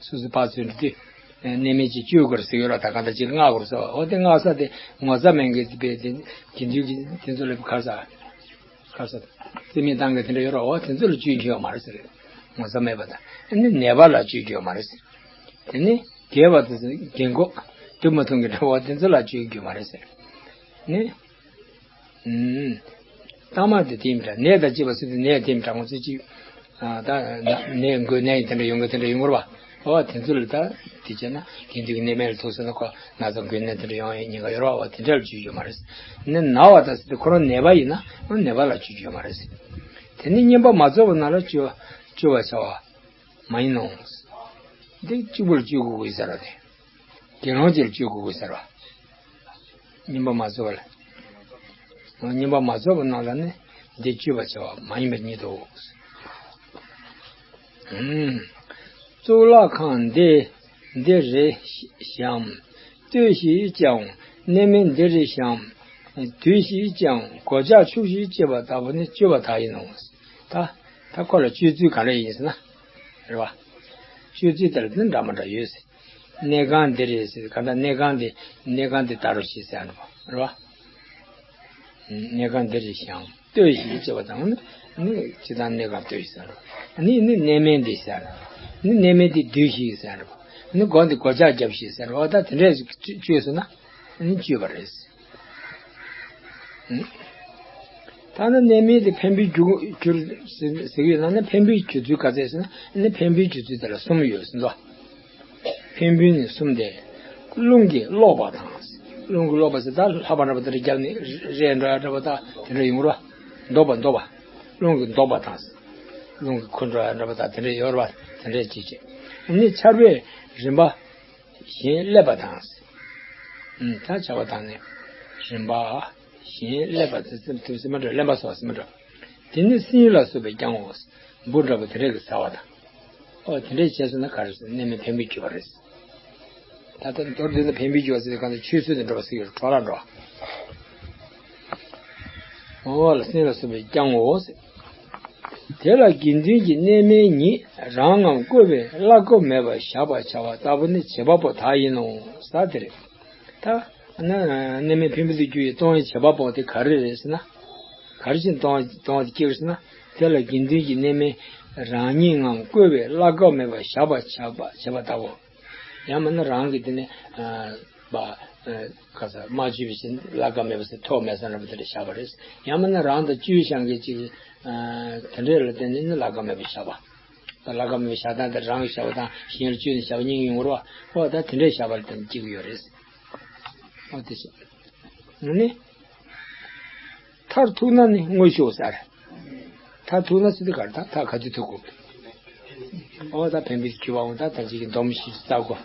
སོ་སོ་ཕར་ཚུར་འགྲོ་དུས་གནས་མལ་ཅིག་སྤྱོད་དགོས་ཟེར་ཡོད་ར། ད་གང་ལྟར་ཅིག་མངགས་དགོས་ཟེར་བ། འོ་དེ་མངགས་ས་དེ་ངོ་ཚ་མེད་མཁན་དེ་དཔེ་དེ་དགེ་འདུན་གྱི་དེ་ཚོ་ལ་ག་རེ་ཟེར། ག་རེ་ཟེར། རྩིས་མེད་བཏང་མཁན་དེ་འདྲ་ཡོད་ར། འོ་དེ་ཚོ་ལ་སྤྱོད་རྒྱུ་ཡོད་མ་རེད་ཟེར། ངོ་ཚ་མེད་པ་དང་ཨ་ནི་ནད་པ་ལ་སྤྱོད་རྒྱུ་ཡོད་མ་རེད་ཟེར། དེ་ནི་རྒས་པ་དེ་ཚོ་རྒན་གོག་འདུག་མ་ཐུབ་མཁན་འདྲ་བོ་དེ་ཚོ་ལ་སྤྱོད་རྒྱུ་མ་རེད་ཟེར། ནི། ཨུམ། གཏའ་མ་དེ་དེ་མི་འདྲ། ནད་དང་བཅས་པ་ཟེར་དུས་ནད་དེ་མི་འདྲ། ང་ཚོ་གཅིག་ཨ་ད་ནད་འགོས་ནད་དེ་འདྲ་ཡོང་གི་དེ་འདྲ་ཡོང་གི་རེད་བ། འོ་དེ་ཚོ་ལ་ད་དེ་བྱས་ན་དགེ་འདུན་གྱི་གནས་མལ་ལ་ཐུག་སོང་ན་ཁོ་ན་ཚ་འགོས་ནད་དེ་འདྲ་ཡོང་ཡས་ཉེན་ཁ་ཡོད་རེད་བ། དེ་འདྲ་ལ་བཅོས་རྒྱུ་ཡོད་མ་རེད། ནི་ན་བ་དང་ཟེར་དུས་ཁོ་རང་ནད་པ་ཡིན་ན་ནད་པ་ལ་བཅོས་རྒྱུ་ཡོད་མ་རེད། དེ་ནི་བསྙེན་པ་མ་རྫོགས་པ་ན་ལ་བཅོས་བཅོས་པར་བྱ་བ་མ་ཡིན་ནོ། འདི་གཅིག་པུ་ལ་བཅོས་དགོས་ཀྱི་ཟེར་བ་དེ། དགེ་སློང་གཅིག་ལ་བཅོས་དགོས་ཀྱི་ཟེར་བ། བསྙེན་པ་མ་རྫོགས་པ་ལ། བསྙེན་པ་མ་རྫོགས་པ་རྣམས་ལ་ནི་འདི་བཅོས་པར་བྱ་བ་མ་ཡིན་པ་ཉིད་དོ། ཨུམ། གཙུག་ལག་ཁང་འདི་འདི་རེ་བཞམ། ལྟོས་ཤིག་ཅེའམ། གནས་མལ་འདི་རེ་བཞམ། དུས་ཤིག་ཅེའམ། སྒོ་ལྕགས་ཕྱུགས་ཤིག་ཅེས་པ་ལྟ་བུ་ནི་བཅོས་པ་དག་ཡིན་ནོ། ད་ད་ཁོ་ལ་བཅོས་ཚུལ་ག་འདྲ་ཡིན་ཟེར་ན། རེད་བ། བཅོས་ཚུལ་དེ་ལ་ནི་འདྲ་མི་འདྲ་ཡོད་ཟེར། གནས་ཁང་འདི་རེད་ཟེར། གང་ལྟར་གནས་ཁང་འདི་གནས་ཁང་འདི་ལྟ་རོགས་ཞེས་ཟེར་ཡ་འདྲ་པོ་རེད་བ། གནས་ཁང་འདི་རེ་བཞམ། ལྟོས་ཤིག་ཅེས་པ་དང་ནི་ནི་སྤྱིར་བཏང་གནས་ཁང་ལྟོས་ཤིག་ཟེར་རོ། ནི་ནི་གནས་མལ་འདི་ཟེར། ནི་གནས་མལ་འདི་སྡོད་ཤིག་ཟེར་རོ། ནི་སྒོ་འདི་སྒོ་ལྕགས་བརྒྱབ་ཤིག་ཟེར་རོ། ད་དེ་འདྲས་བཅོས་སོང་ན་ནི་བཅོས་པ་རེད། ད་ནི་གནས་མལ་དེ་འཕེན་པོའི་རྒྱུ་གྱུར་ཟེར་གྱི་ཡོད་ན་ནི་འཕེན་པོའི་རྒྱུ་ཚུལ་ག་ཚད་ཟེར་ན་ནི་འཕེན་པོའི་རྒྱུ་ཚུལ་དེ་ལ་གསུམ་ཡོད་ཟེར་འདུག་འཕེན་པོའི་ནི་གསུམ་སྟེ། རླུང་གིས་སློག་པ་དང་། རླུང་གིས་སློག་པ་ཟེར་ད་ལྷ་པ་འདྲ་པོ་དེ་འདྲ་རྒྱབ་ནས་རེད་འགྲོ་ཡ་འདྲ་པོ་ད་དེ་འདྲ་ཡོང་རོ། འདོགས་པ་འདོགས་པ། རླུང་གིས་འདོགས་པ་དང་། རླུང་གིས་ཁུར་འགྲོ་ཡ་འདྲ་པོ་ད་དེ་འདྲ་ཡོད་རོ། དེ་འདྲ་ཅིག་བྱེད། ནི་ཆར་པས་རིམ་པ་བཞིན་སླེབས་པ་དང་། ད་ཆར་པ་དང་ནི་རིམ་པ་བཞིན་སླེབས་པ་དེ་ཚེ་དུས་སེ་མ་འགྲོ་སླེབས་པ་སོགས་སེ་མ་འགྲོ། དེ་ནི་སྲིན་ལ་སོགས་པས་ཀྱང་འོ། འབུ་འདྲ་པོ་དེ་རེ་གི་ཟ་བ་དང་། ཨོ་དེ་འདྲས་བྱས་སོང་ན་ག་རེ་ཟེར་གནས་མལ་འཕེན་པོའི་རྒྱུ་བ་རེད། ད་ལྟ་མདོར་བསྡུས་ན་འཕེན་པོའི་རྒྱུ་བ་ཟེར་གང་ལྟར་ཆུད་ཟོས་དང་འདྲ་བ་ཟེར་གྱི་རེད་འཕྲོ་བརླག་འགྲོ། ཨོ་ལ་སྲིན་ལ་སོགས་པས་ཀྱང་འོ་ཟེར། དེ་ལ་དགེ་འདུན་གྱི་གནས་མལ་ཉིད་རང་ངམ་བསྐོས་པས་བརླག་དགོས་མེད་པར་བཞག་པར་བྱ་བ་ལྟ་བུ་ནི་བྱེད་པ་པོ་དག་ཡིན་ནོ་ཟེར་དེ་རེད། ད་ན་གནས་མལ་འཕེན་པོའི་རྒྱུ་ཡི་གཏོང་བའི་བྱེད་པ་པོ་དེ་ག་རེ་རེད་ཟེར་ན། ག་རེ་བྱས་གཏོང་གཏོང་བ་དེ་སྐྱེ་བ་ཟེར་ན། དེ་ལ་དགེ་འདུན་གྱི་གནས་མལ་རང་ཉིད་ངམ་བསྐོས་པས་བརླག་དགོས་མེད་པར་བཞག་པར་བྱ་བ་བྱེད་པ་ལྟ་བུ། ཡང་མིན་ན་རང་གི་དེ་ནས་པ་ག་ས་མ་བཅོས་པའི་ཕྱིར་བརླག་དགོས་མེད་པ་ཟེར་ཐོག་མེད་ས་འདྲ་པོ་དེ་འདྲ་བཞག་པ་རེད། ཡང་མིན་ན་རང་དང་བཅོས་བཞག་མཁན་ཅིག་དེ་འདྲས་ལ་བརྟེན་ནས་ནི་བརླག་དགོས་མེད་པར་བཞག་པ། ད་བརླག་དགོས་མེད་པར་བཞག་སྟངས་དེ་རང་གིས་བཞག་པ་དང་གཞན་ལ་བཅོས་ནས་བཞག་པ་གཉིས་ཡོང་གི་རེད་བ། ཨོ་ད་དེ་འདྲས་བཞག་པ་ལ་བརྟེན་ནས་སྐྱེ་གི་ཡོད་རེད། ཨོ་དེ་བྱས། ནི། མཐར་ཐུག་ན་ནི་དངོས་ཤུགས་ཟེར། མཐར་ཐུག་ན་ཟེར་དུས་ག་རེ་ད་མཐར་ག་དུས་ཐུག་གོ། ཨོ་ད་འཕེན་པོའི་རྒྱུ་བའང་ད་ད་ཅིག་གི་སྡོམ་ཞིག་བརྩམ་དགོས།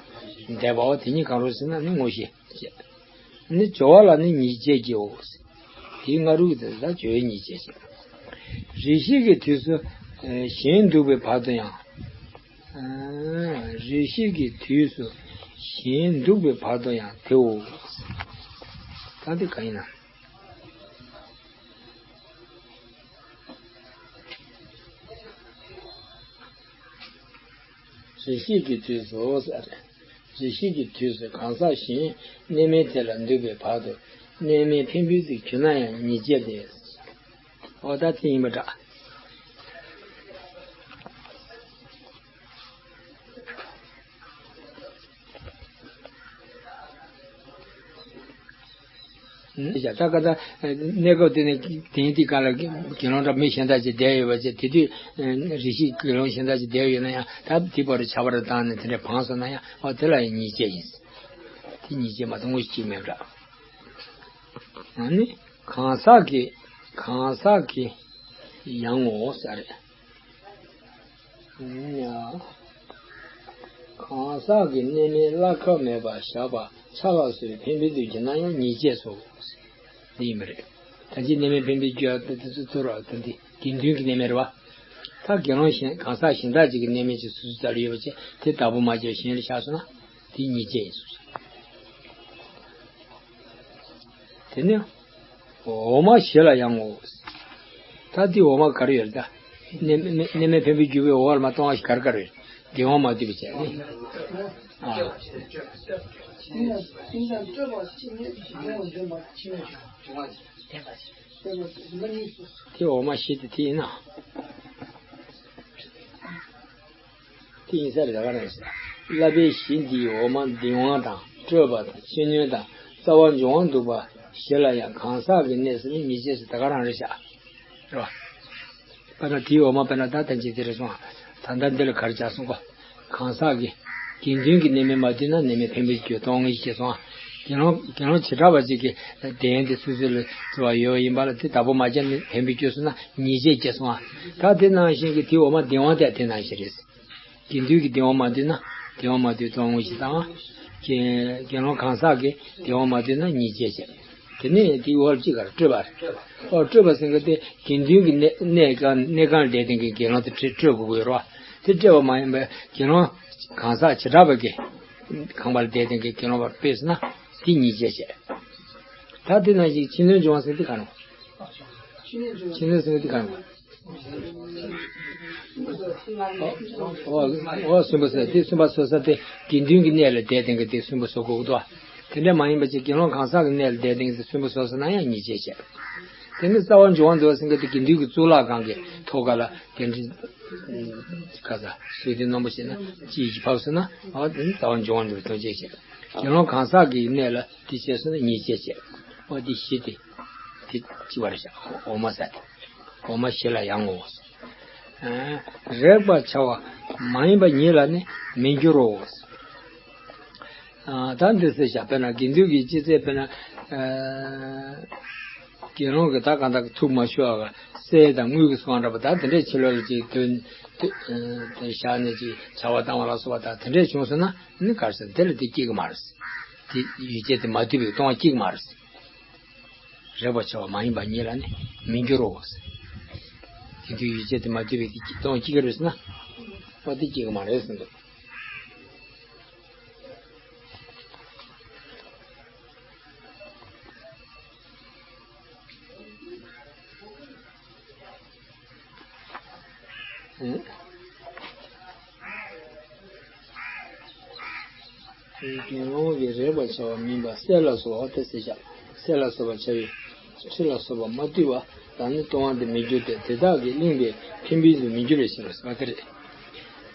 འདས་པའོ་དེ་གཉིས་གང་རུང་ཟེར་ན་ནི་དངོས་གཞི། ནི་སྦྱོར་བ་ལ་ནི་ཉེས་བྱས་ཀྱིའོ། དེའི་སྔ་རོལ་གྱི་དེ་ད་སྦྱོར་བའི་ཉེས་བྱས་ཀྱི། རེ་ཞིག་གི་དུས་སུ་གཞན་འདུག་པའི་བར་དུ་ཡང་། རེ་ཞིག་གི་དུས་སུ་གཞན་འདུག་པའི་བར་དུ་ཡང་དེའོ། ད་འདི་གང་ཡིན་ན། རེ་ཞིག་གི་དུས་སུ་ཟེར། རེ་ཞིག་གི་དུས་སུ་གང་ཟག་གཞན་གནས་མལ་དེ་ལ་འདུག་པའི་བར་དུ་གནས་མལ་འཕེན་པོའི་ཚིག་གྱུར་ན་ཡང་ཉེས་བྱས་ཏེ། ཨོ་ད་དེ་ཡིན་པ་འདྲ། ཡ་ད་ག་ད་གནས་སྐབས་དེ་ནས་དེང་དེ་ག་ལ་དགེ་སློང་འདྲ་མི་གཞན་དག་ཅིག་བསྡད་ཡོད་པ་ཅིག་དེ་དུས་རེ་ཞིག་དགེ་སློང་གཞན་དག་ཅིག་བསྡད་ཡོད་ན་ཡང་ད་དེ་བར་དུ་ཆར་པ་རེ་བཏང་ནས་དེ་འདྲ་བང་སོང་ན་ཡང་ཨོ་དེ་ལ་ཡང་ཉེས་བྱས་ཡིན། དེ་ཉེས་བྱས་མ་གཏོགས་དངོས་གཞི་གཅིག་མེད་པ་འདྲ། ཨ་ནི་གང་ཟག་གི་གང་ཟག་གི་ཡང་ངོ་ཟེར་རེད། ཡང་གང་ཟག་གི་གནས་མལ་བརླག་དགོས་མེད་པར་བཞག་པ་ཆ་ལགས་སུ་འཕེན་པོའི་དུས་ཀྱི་ན་ཡང་ཉེས་བྱས་སོ། འདི་ཡིན་པ་རེད། ད་ཅི་གནས་མལ་འཕེན་པོའི་རྒྱུ་ཡང་དེ་ཚོ་ཚོར་བ་དེ་འདི་དགེ་འདུན་གྱི་གནས་མལ་རེད་བ། ད་དགེ་སློང་གཞན་གང་ཟག་གཞན་དག་ཅིག་གི་གནས་མལ་ཅིག་སོ་སོའི་རྩ་ལ་ཡོད་པ་ཅིག་དེ་བདག་པོ་མ་བྱས་པ་གཞན་ལ་བཞག་སོང་ན་དེ་ཉེས་བྱས་ཡིན་སོ། དེ་ནས་འོག་མ་བཞི་ལ་ཡང་ངོ་། ད་འདི་འོག་མ་ག་རེ་ཡོད་རེད་ད། གནས་མལ་འཕེན་པོའི་རྒྱུ་བའི་འོག་ལ་མ་གཏོང་བ་ཞིག་ག་རེ་ག་རེ་ཡོད། འདི་འོག་མ་འདུས་པའི་ཆ་ནི། ཨ། དེ་འོག་མ་བཞི་དེ་དེ་ཡིན་ན། དེ་ཡིན་ས་རེད་ད་ག་རང་ཞིག་བསླབ་པའི་གཞི་འདིའི་འོག་མ་འདིང་བ་དང་སྤྲོས་པ་དང་ཕྱི་ཉོན་དང་རྩ་བ་འབྱུང་བ་འདུག་པ་བཞི་ལ་ཡང་གང་ཟག་གི་གནས་སུ་ནི་མི་བྱེད་ཟེར་ད་ག་རང་རེད་ཤག་རེད་བ། དཔེར་ན་དེའི་འོག་མ་དཔེར་ན་ད་ལྟ་ཅིག་དེ་རེད་སོང་ཨ། ད་ལྟ་འདི་ལ་ག་རེ་བྱ་སོང་གོ། གང་ཟག་གི་ དགེ་འདུན་གྱི་གནས་མལ་མ་བསྡུས་ན་གནས་མལ་ཕན་པའི་རྒྱུ་སྟོང་ཉིད་སྐྱེས་སོང་ཨ། དགེ་སློང་དགེ་སློང་བྱེ་བྲག་པ་ཅིག་གི་གདན་དེ་སོ་སོ་ལ་བརྩི་བ་ཡོད་ཡིན་པ་ལ་དེ་བདག་པོ་མ་བྱས་ནས་ཕན་པའི་རྒྱུ་སོང་ན་ཉེས་བྱས་སྐྱེས་སོང་ཨ། ད་དེ་ནང་བཞིན་གྱི་དེའི་འོག་མ་གདན་དབང་དེ་དེ་ནང་བཞིན་རེད། དགེ་འདུན་གྱི་གདན་དབང་མ་བསྡུས་ན་གདན་དབང་མ་བསྡུས་སྟོང་ཉིད་སྐྱེས་དང་། དགེ་དགེ་སློང་གང་ཟག་གི་གདན་དབང་མ་བསྡུས་ན་ཉེས་བྱས་བྱས། དེ་ནས་དེའི་འོག་ལ་གཅིག་ག་རེ་སྤྲོས་པ་རེད། ཨོ་སྤྲོས་པ་ཟེར་མཁན་དེ་དགེ་འདུན་གྱི་གནས་གནས་གང་གནས་གང་ལ་བསྡད་དེ་གི་དགེ་སློང་དེ་སྤྲོས་དགོས་ཀྱི་ཡོད་རེད་བ། དེ་སྤྲོས་པ་མ་ཡིན་པའི་དགེ་སློང་གང་ཟག་བྱེ་བྲག་པ་གི་ཁང་པ་ལ་བསྡད་དེ་གི་དགེ་སློང་པར་སྤྲོས་ཟེར་ན་དེ་ཉེས་བྱས་བྱས། ད་དེ་ནང་བཞིན་ཕྱི་སྣོད་འབྱུང་བ་ཟེར་དེ་ག་རེད། ཕྱི་སྣོད་ཟེར་དེ་ག་རེད། ཨོ་ཨོ་སུན་པོ་ཟེར་དེ་སུན་པ་བཟོ་ས་དེ་དགེ་འདུན་གྱི་གནས་ལ་བསྡད་དེ་གི་དེ་སུན་པོ་བཟོ་དགོས་ཀྱི་འདུག་དེ་འདྲ་མ་ཡིན་པ་ཅིག་དགེ་སློང་གང་ཟག་གི་གནས་ལ་བསྡད་དེ་གི་དེ་སུན་པོ་བཟོ་ཟེར་ན་ཡང་ཉེས་བྱས་བྱས། དེ་ནི་རྩ་བ་འབྱུང་བ་འདུག་ཟེར་མཁན་དེ་དགེ་འདུན་གྱི་གཙུག་ལག་ཁང་གི་ཐོག་ཁ་ལ་དེ་འདྲའི་ཁ་ས་བཟོས་དེ་རྣོན་པོ་བྱས་ན་ཅིའི་ཕྱིར་བབས་ཟེར་ན་ཨ་དེ་ནི་རྩ་བ་འབྱུང་བ་འདུག་ཐོག་བཅད་བྱས། དགེ་སློང་གང་ཟག་གི་གནས་ལ་དེ་བྱས་སོང་ན་ཉེས་བྱས་བྱས། ཨོ་དེ་བཞི་དེ་དེ་གཅིག་པ་རེད་ཤག་འོག་མ་ས་དེ་འོག་མ་བཞི་ལ་ཡང་ངོ་། རེག་པར་བྱ་བ་མ་ཡིན་པ་ཉིད་ལ་ནི་མི་འགྱུར་རོ། ད་འདི་ཟེར་བྱ་དཔེར་ན་དགེ་འདུན་གྱི་སྤྱི་རྫས་དཔེར་ན་དགེ་སློང་གི་ད་གང་ལྟར་ཐུགས་མ་ཞུ་བ་གསེར་དང་དངུལ་གྱི་སོགས་འདྲ་པོ་ད་དེ་འདྲས་ཕྱི་ལོགས་ལ་ཅིག་དོན་དེ་བཞག་ནས་ཅིག་བྱ་བ་བཏང་བ་ལ་སོགས་པ་ད་དེ་འདྲས་བྱུང་སོང་ན་ནི་གར་ཟེར་དེ་ལ་དེ་སྐྱེ་གི་མ་རེད། དེ་ཡུལ་ཅན་དེ་མ་བསྡུས་པའི་སྟོང་པ་སྐྱེ་གི་མ་རེད། རེག་པར་བྱ་བ་མ་ཡིན་པ་ཉིད་ལ་ནི་མི་འགྱུར་རོ། དེ་དུས་ཡུལ་ཅན་དེ་མ་བསྡུས་པའི་དེ་སྟོང་སྐྱེ་གི་རེད་ཟེར་ན་ཨོ་དེ་སྐྱེ་གི་མ་རེད་ཟེར་འདུག་དགེ་སློང་གིས་རེག་པར་བྱ་བ་མིན་པ་གསེར་ལ་སོགས་པ་དེ་ཟེར་བྱ། གསེར་ལ་སོགས་པར་བྱ་བའི་ཁྲི་ལ་སོགས་པ་མ་བསྡུས་པ་ལ་ནི་སྟོང་པ་དེ་མི་འགྱུར་ཏེ་དེ་དག་གིས་བརླིང་པའི་ཕན་པའི་དུ་མི་འགྱུར་བའི་ཕྱིར་རོ་ཟེར་བ་དེ་རེད།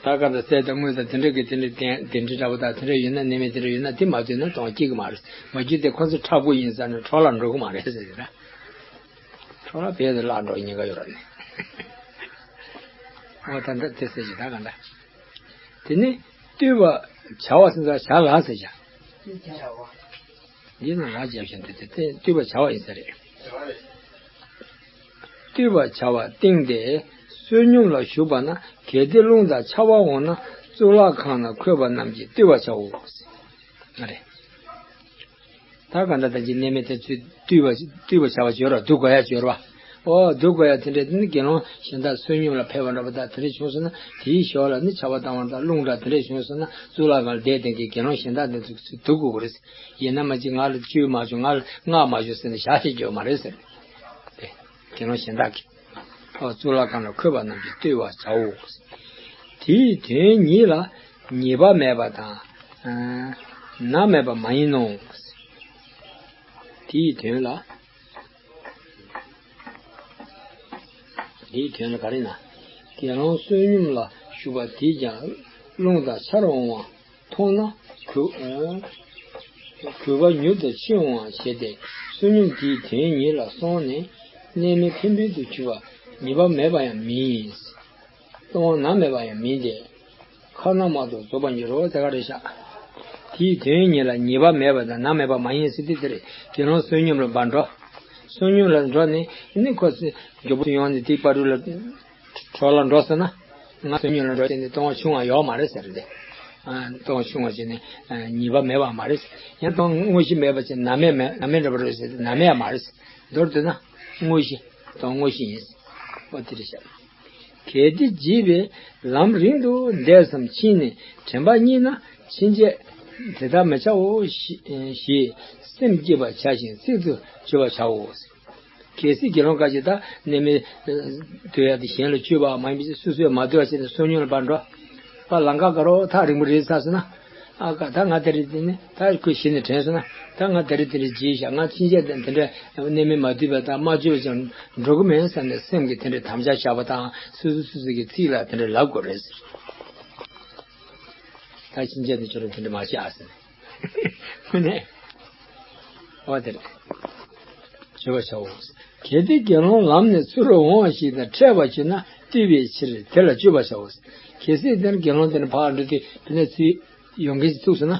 ད་ག་ད་གསེར་དང་དངུལ་དང་དེ་འདྲ་གི་དེ་འདྲ་དེ་འདྲ་འདྲ་པོ་དང་དེ་འདྲ་ཡོད་ན་གནས་མལ་དེ་འདྲ་ཡོད་ན་དེ་མ་བསྡུས་ན་སྟོང་པ་སྐྱེ་གི་མ་རེད། མ་བསྡུས་ཏེ་ཁོ་ཚོ་མཁྲེགས་པོ་ཡིན་ས་ནས་འཕྲོ་བརླག་འགྲོ་གི་མ་རེད་ཟེར་གྱི་ར། འཕྲོ་བརླག་བས་དེ་བརླག་འགྲོ་ཉེན་ཁ་ཡོད་ར་ནི། འོ་ད་འདི་དེ་ཟེར་གྱི་ད་ག་འདྲ། དེ་ནི་བསྡུས་པར་བྱ་བ་ཟེར་ས་བྱ་ལ་ཟེར་བྱ། འདི་ནི་ལ་རྒྱབ་བཞིན་དུ་དེ་བསྡུས་པར་བྱ་བ་ཡིན་ས་རེད། བསྡུས་པར་བྱ་བ་སྟེང་དེ་བསོད་སྙོམས་ལ་ཞུགས་པ་ན་གལ་ཏེ་རླུང་དང་ཆར་པ་འོང་ན་གཙུག་ལག་ཁང་ན་འཁོད་པ་རྣམས་ཀྱིས་བསྡུ་བར་བྱའོ། ཨ་རེ། ད་ག་འདྲ་ད་ཅི་གནས་མལ་དེ་ཚུལ་བསྡུས་པ་བསྡུས་པ་བྱ་བ་སྦྱོར་བ་བསྡུ་དགོས་ཡ་སྦྱོར་བ། ཨོ་བསྡུ་དགོས་ཡ་དེ་འདྲ་དེ་ནི་དགེ་སློང་གཞན་དག་བསོད་སྙོམས་ལ་ཕེབས་པ་འདྲ་པོ་དང་དེ་འདྲ་བྱུང་སོང་ན་དེའི་ཞོར་ལ་ནི་ཆར་པ་བཏང་བ་དང་རླུང་དང་དེ་འདྲ་བྱུང་སོང་ན་གཙུག་ལག་ཁང་ལ་བསྡད་དེ་གི་དགེ་སློང་གཞན་དག་དེ་ཚོ་བསྡུ་དགོས་ཀྱི་རེད། ཡིན་ན་མ་ཅིག་ང་ལ་བཅོས་མ་བྱུང་ང་ལ་སྔགས་མ་བྱུང་ཟེར་ནས་བཞག་ཤེས་ཀྱི་ཡོད་མ་རེད་ཟེར། དེ་དགེ་སློང་གཞན་དག་གིས། ཨོ་གཙུག་ལག་ཁང་ལ་འཁོད་པ་རྣམས་ཀྱིས་བསྡུ་བར་བྱའོ། དེའི་དོན་ཉིད་ལ་ཉེས་པ་མེད་པ་དང་། ན་མེད་པ་མ་ཡིན་ནོ། དེའི་དོན་ལ། དེའི་དོན་ལ་ག་རེ་ན། དགེ་སློང་བསོད་སྙོམས་ལ་ཞུགས་པ་དེས་ཀྱང་རླུང་དང་ཆར་འོང་བ་མཐོང་ན་གུས་གུས་པ་མྱུར་དུ་ཕྱིར་འོང་བ་བྱས་ཏེ་བསོད་སྙོམས་དེའི་དོན་ཉིད་ལ་སོང་ནས་གནས་མལ་ཕན་པའི་དུ་གྱུར་པ་ཉེས་པ་མེད་པ་ཡང་མིན། སྟོང་པ་ན་མེད་པ་ཡང་མིན་ཏེ། ཁ་ན་མ་ཐོ་རྫོགས་པར་འགྱུར་རོ་དེ་ག་རེ་བཞག་དེའི་དོན་ཉིད་ལ་ཉེས་པ་མེད་པ་དང་ན་མེད་པ་མ་ཡིན་ཟེར་དེ་དེ་རེད། དགེ་སློང་བསོད་སྙོམས་ལ་འབའ་འགྲོ། བསོད་སྙོམས་ལ་འགྲོ་ནས་ནི་ཁོ་ཚོས་མགྱོགས་པོ་ཡོང་ནས་དེའི་བར་དུ་ལ་གྲོགས་ལ་འགྲོ་ཟེར་ན། ང་བསོད་སྙོམས་ལ་འགྲོ་བྱས་ནས་གཏོང་བ་བྱུང་བ་ཡོད་མ་རེད་ཟེར་ཏེ། གཏོང་བ་བྱུང་བ་བྱས་ནས་ཉེས་པ་མེད་པ་མ་རེད། ཡང་གཏོང་དངོས་གཞི་མེད་པ་བྱས་ན་མེད་མེད་ན་མེད་འདྲ་པོ་རེད་ཟེར་ཏེ་ན་མེད་ཡང་མ་རེད། མདོར་བསྡུས་ན་དངོས་གཞི་གཏོང་དངོས་གཞི་ཡིན། ཨོ་དེ་རེད་ཤག་གལ་ཏེ་བགྱིས་པས་ལམ་རིང་དུ་འདས་སམ་ཕྱིན་ནས་དྲན་པ་རྙེད་ན་ཕྱིན་ཆད་དེ་ལྟར་མི་བྱའོ་ཞེས་སེམས་བསྐྱེད་པར་བྱ་ཞིང་ཚིག་ཏུ་བརྗོད་པར་བྱའོ། གལ་སྲིད་དགེ་སློང་ཁ་ཅིག་ད་གནས་མལ་སྡོད་ཡ་དེ་གཞན་ལ་བཅོལ་བ་མ་ཡིན་པའི་སོ་སོས་མ་སྡོད་པ་བྱས་ནས་བསོད་སྙོམས་ལ་ཕར་འགྲོ། ཕར་ལམ་ཁ་དགའ་རོགས་ཐག་རིང་པོ་རེད་ཚར་སོང་ན། ཨ་ཁ་ད་ང་དེ་རིང་དེ་ནི་ད་ཁོས་གཞི་ནས་དྲན་སོང་ན་ད་ང་དེ་རིང་དེ་རིང་བགྱིས་ཤག་ང་ཕྱིན་ཆད་དེ་འདྲ་གནས་མལ་མ་སྡོད་པ་དང་མ་བཅོལ་བ་ཅང་འགྲོ་གི་མིན་བསམ་ནས་སེམས་ཀྱི་དེ་འདྲའི་དམ་བཅའ་བཞག་པ་དང་སོ་སོ་སོ་སོ་གི་ཚིག་ལ་དེ་འདྲ་ལབ་དགོས་རེད་ཟེར། ད་ཕྱིན་ཆད་དེ་ཁྱོད་རང་དེ་འདྲ་མ་བྱེད་ཨ་ཟེར་ནས་ཁོ་ནས་ཨོ་དེ་རེད། བརྗོད་པར་བྱའོ། གལ་ཏེ་དགེ་སློང་ལམ་ནས་ཚུར་འོང་བ་ཞིག་དང་འཕྲད་པར་གྱུར་ན་བཏུལ་བའི་ཕྱིར་དེ་ལ་བརྗོད་པར་བྱའོ། གལ་སྲིད་དེར་དགེ་སློང་དེ་ནི་ཕར་འགྲོ་དུས་དེ་ནས་ཚུར། ཡོང་མཁན་ཞིག་ཐུག་སོང་ན།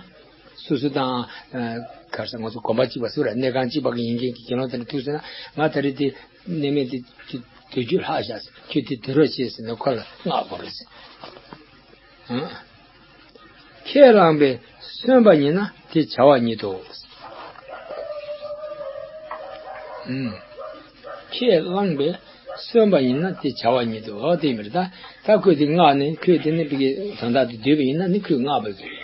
སོ་སོ་དང་། ཨ། ག་རེ་ཟེར། ང་ཚོ་གོམ་པ་གཅིག་པ་ཟེར་ར། གནས་ཁང་གཅིག་པ་གི་ཡིན་མཁན་གྱི་དགེ་སློང་དེ་འདྲ་ཐུག་སོང་ན། ང་ད་རེས་དེ་གནས་མལ་དེ་དུས་ཚོད་ལྷག་བཞག་ཟེར། ཁྱོད་དེ་སྡོད་རོགས་བྱེད་ཟེར་ནས་ཁོ་ལ་མངགས་དགོས་རེད་ཟེར། ཨང་། ཁས་བླངས་པས་སོན་པ་ཡིན་ན་དེ་བྱ་བ་ཉིད་དོ། ཨུམ། ཁས་བླངས་པས་སོན་པ་ཡིན་ན་དེ་བྱ་བ་ཉིད་དོ། འོ་དེ་མིར་ད། ད་ཁོས་དེ་མངགས་ནས། ཁོས་དེ་ནས་ཕ་གི་དོན་དག་དེ་བསྡུས་པ་ཡིན་ན་ནི་ཁོས་མངགས་པ་གི་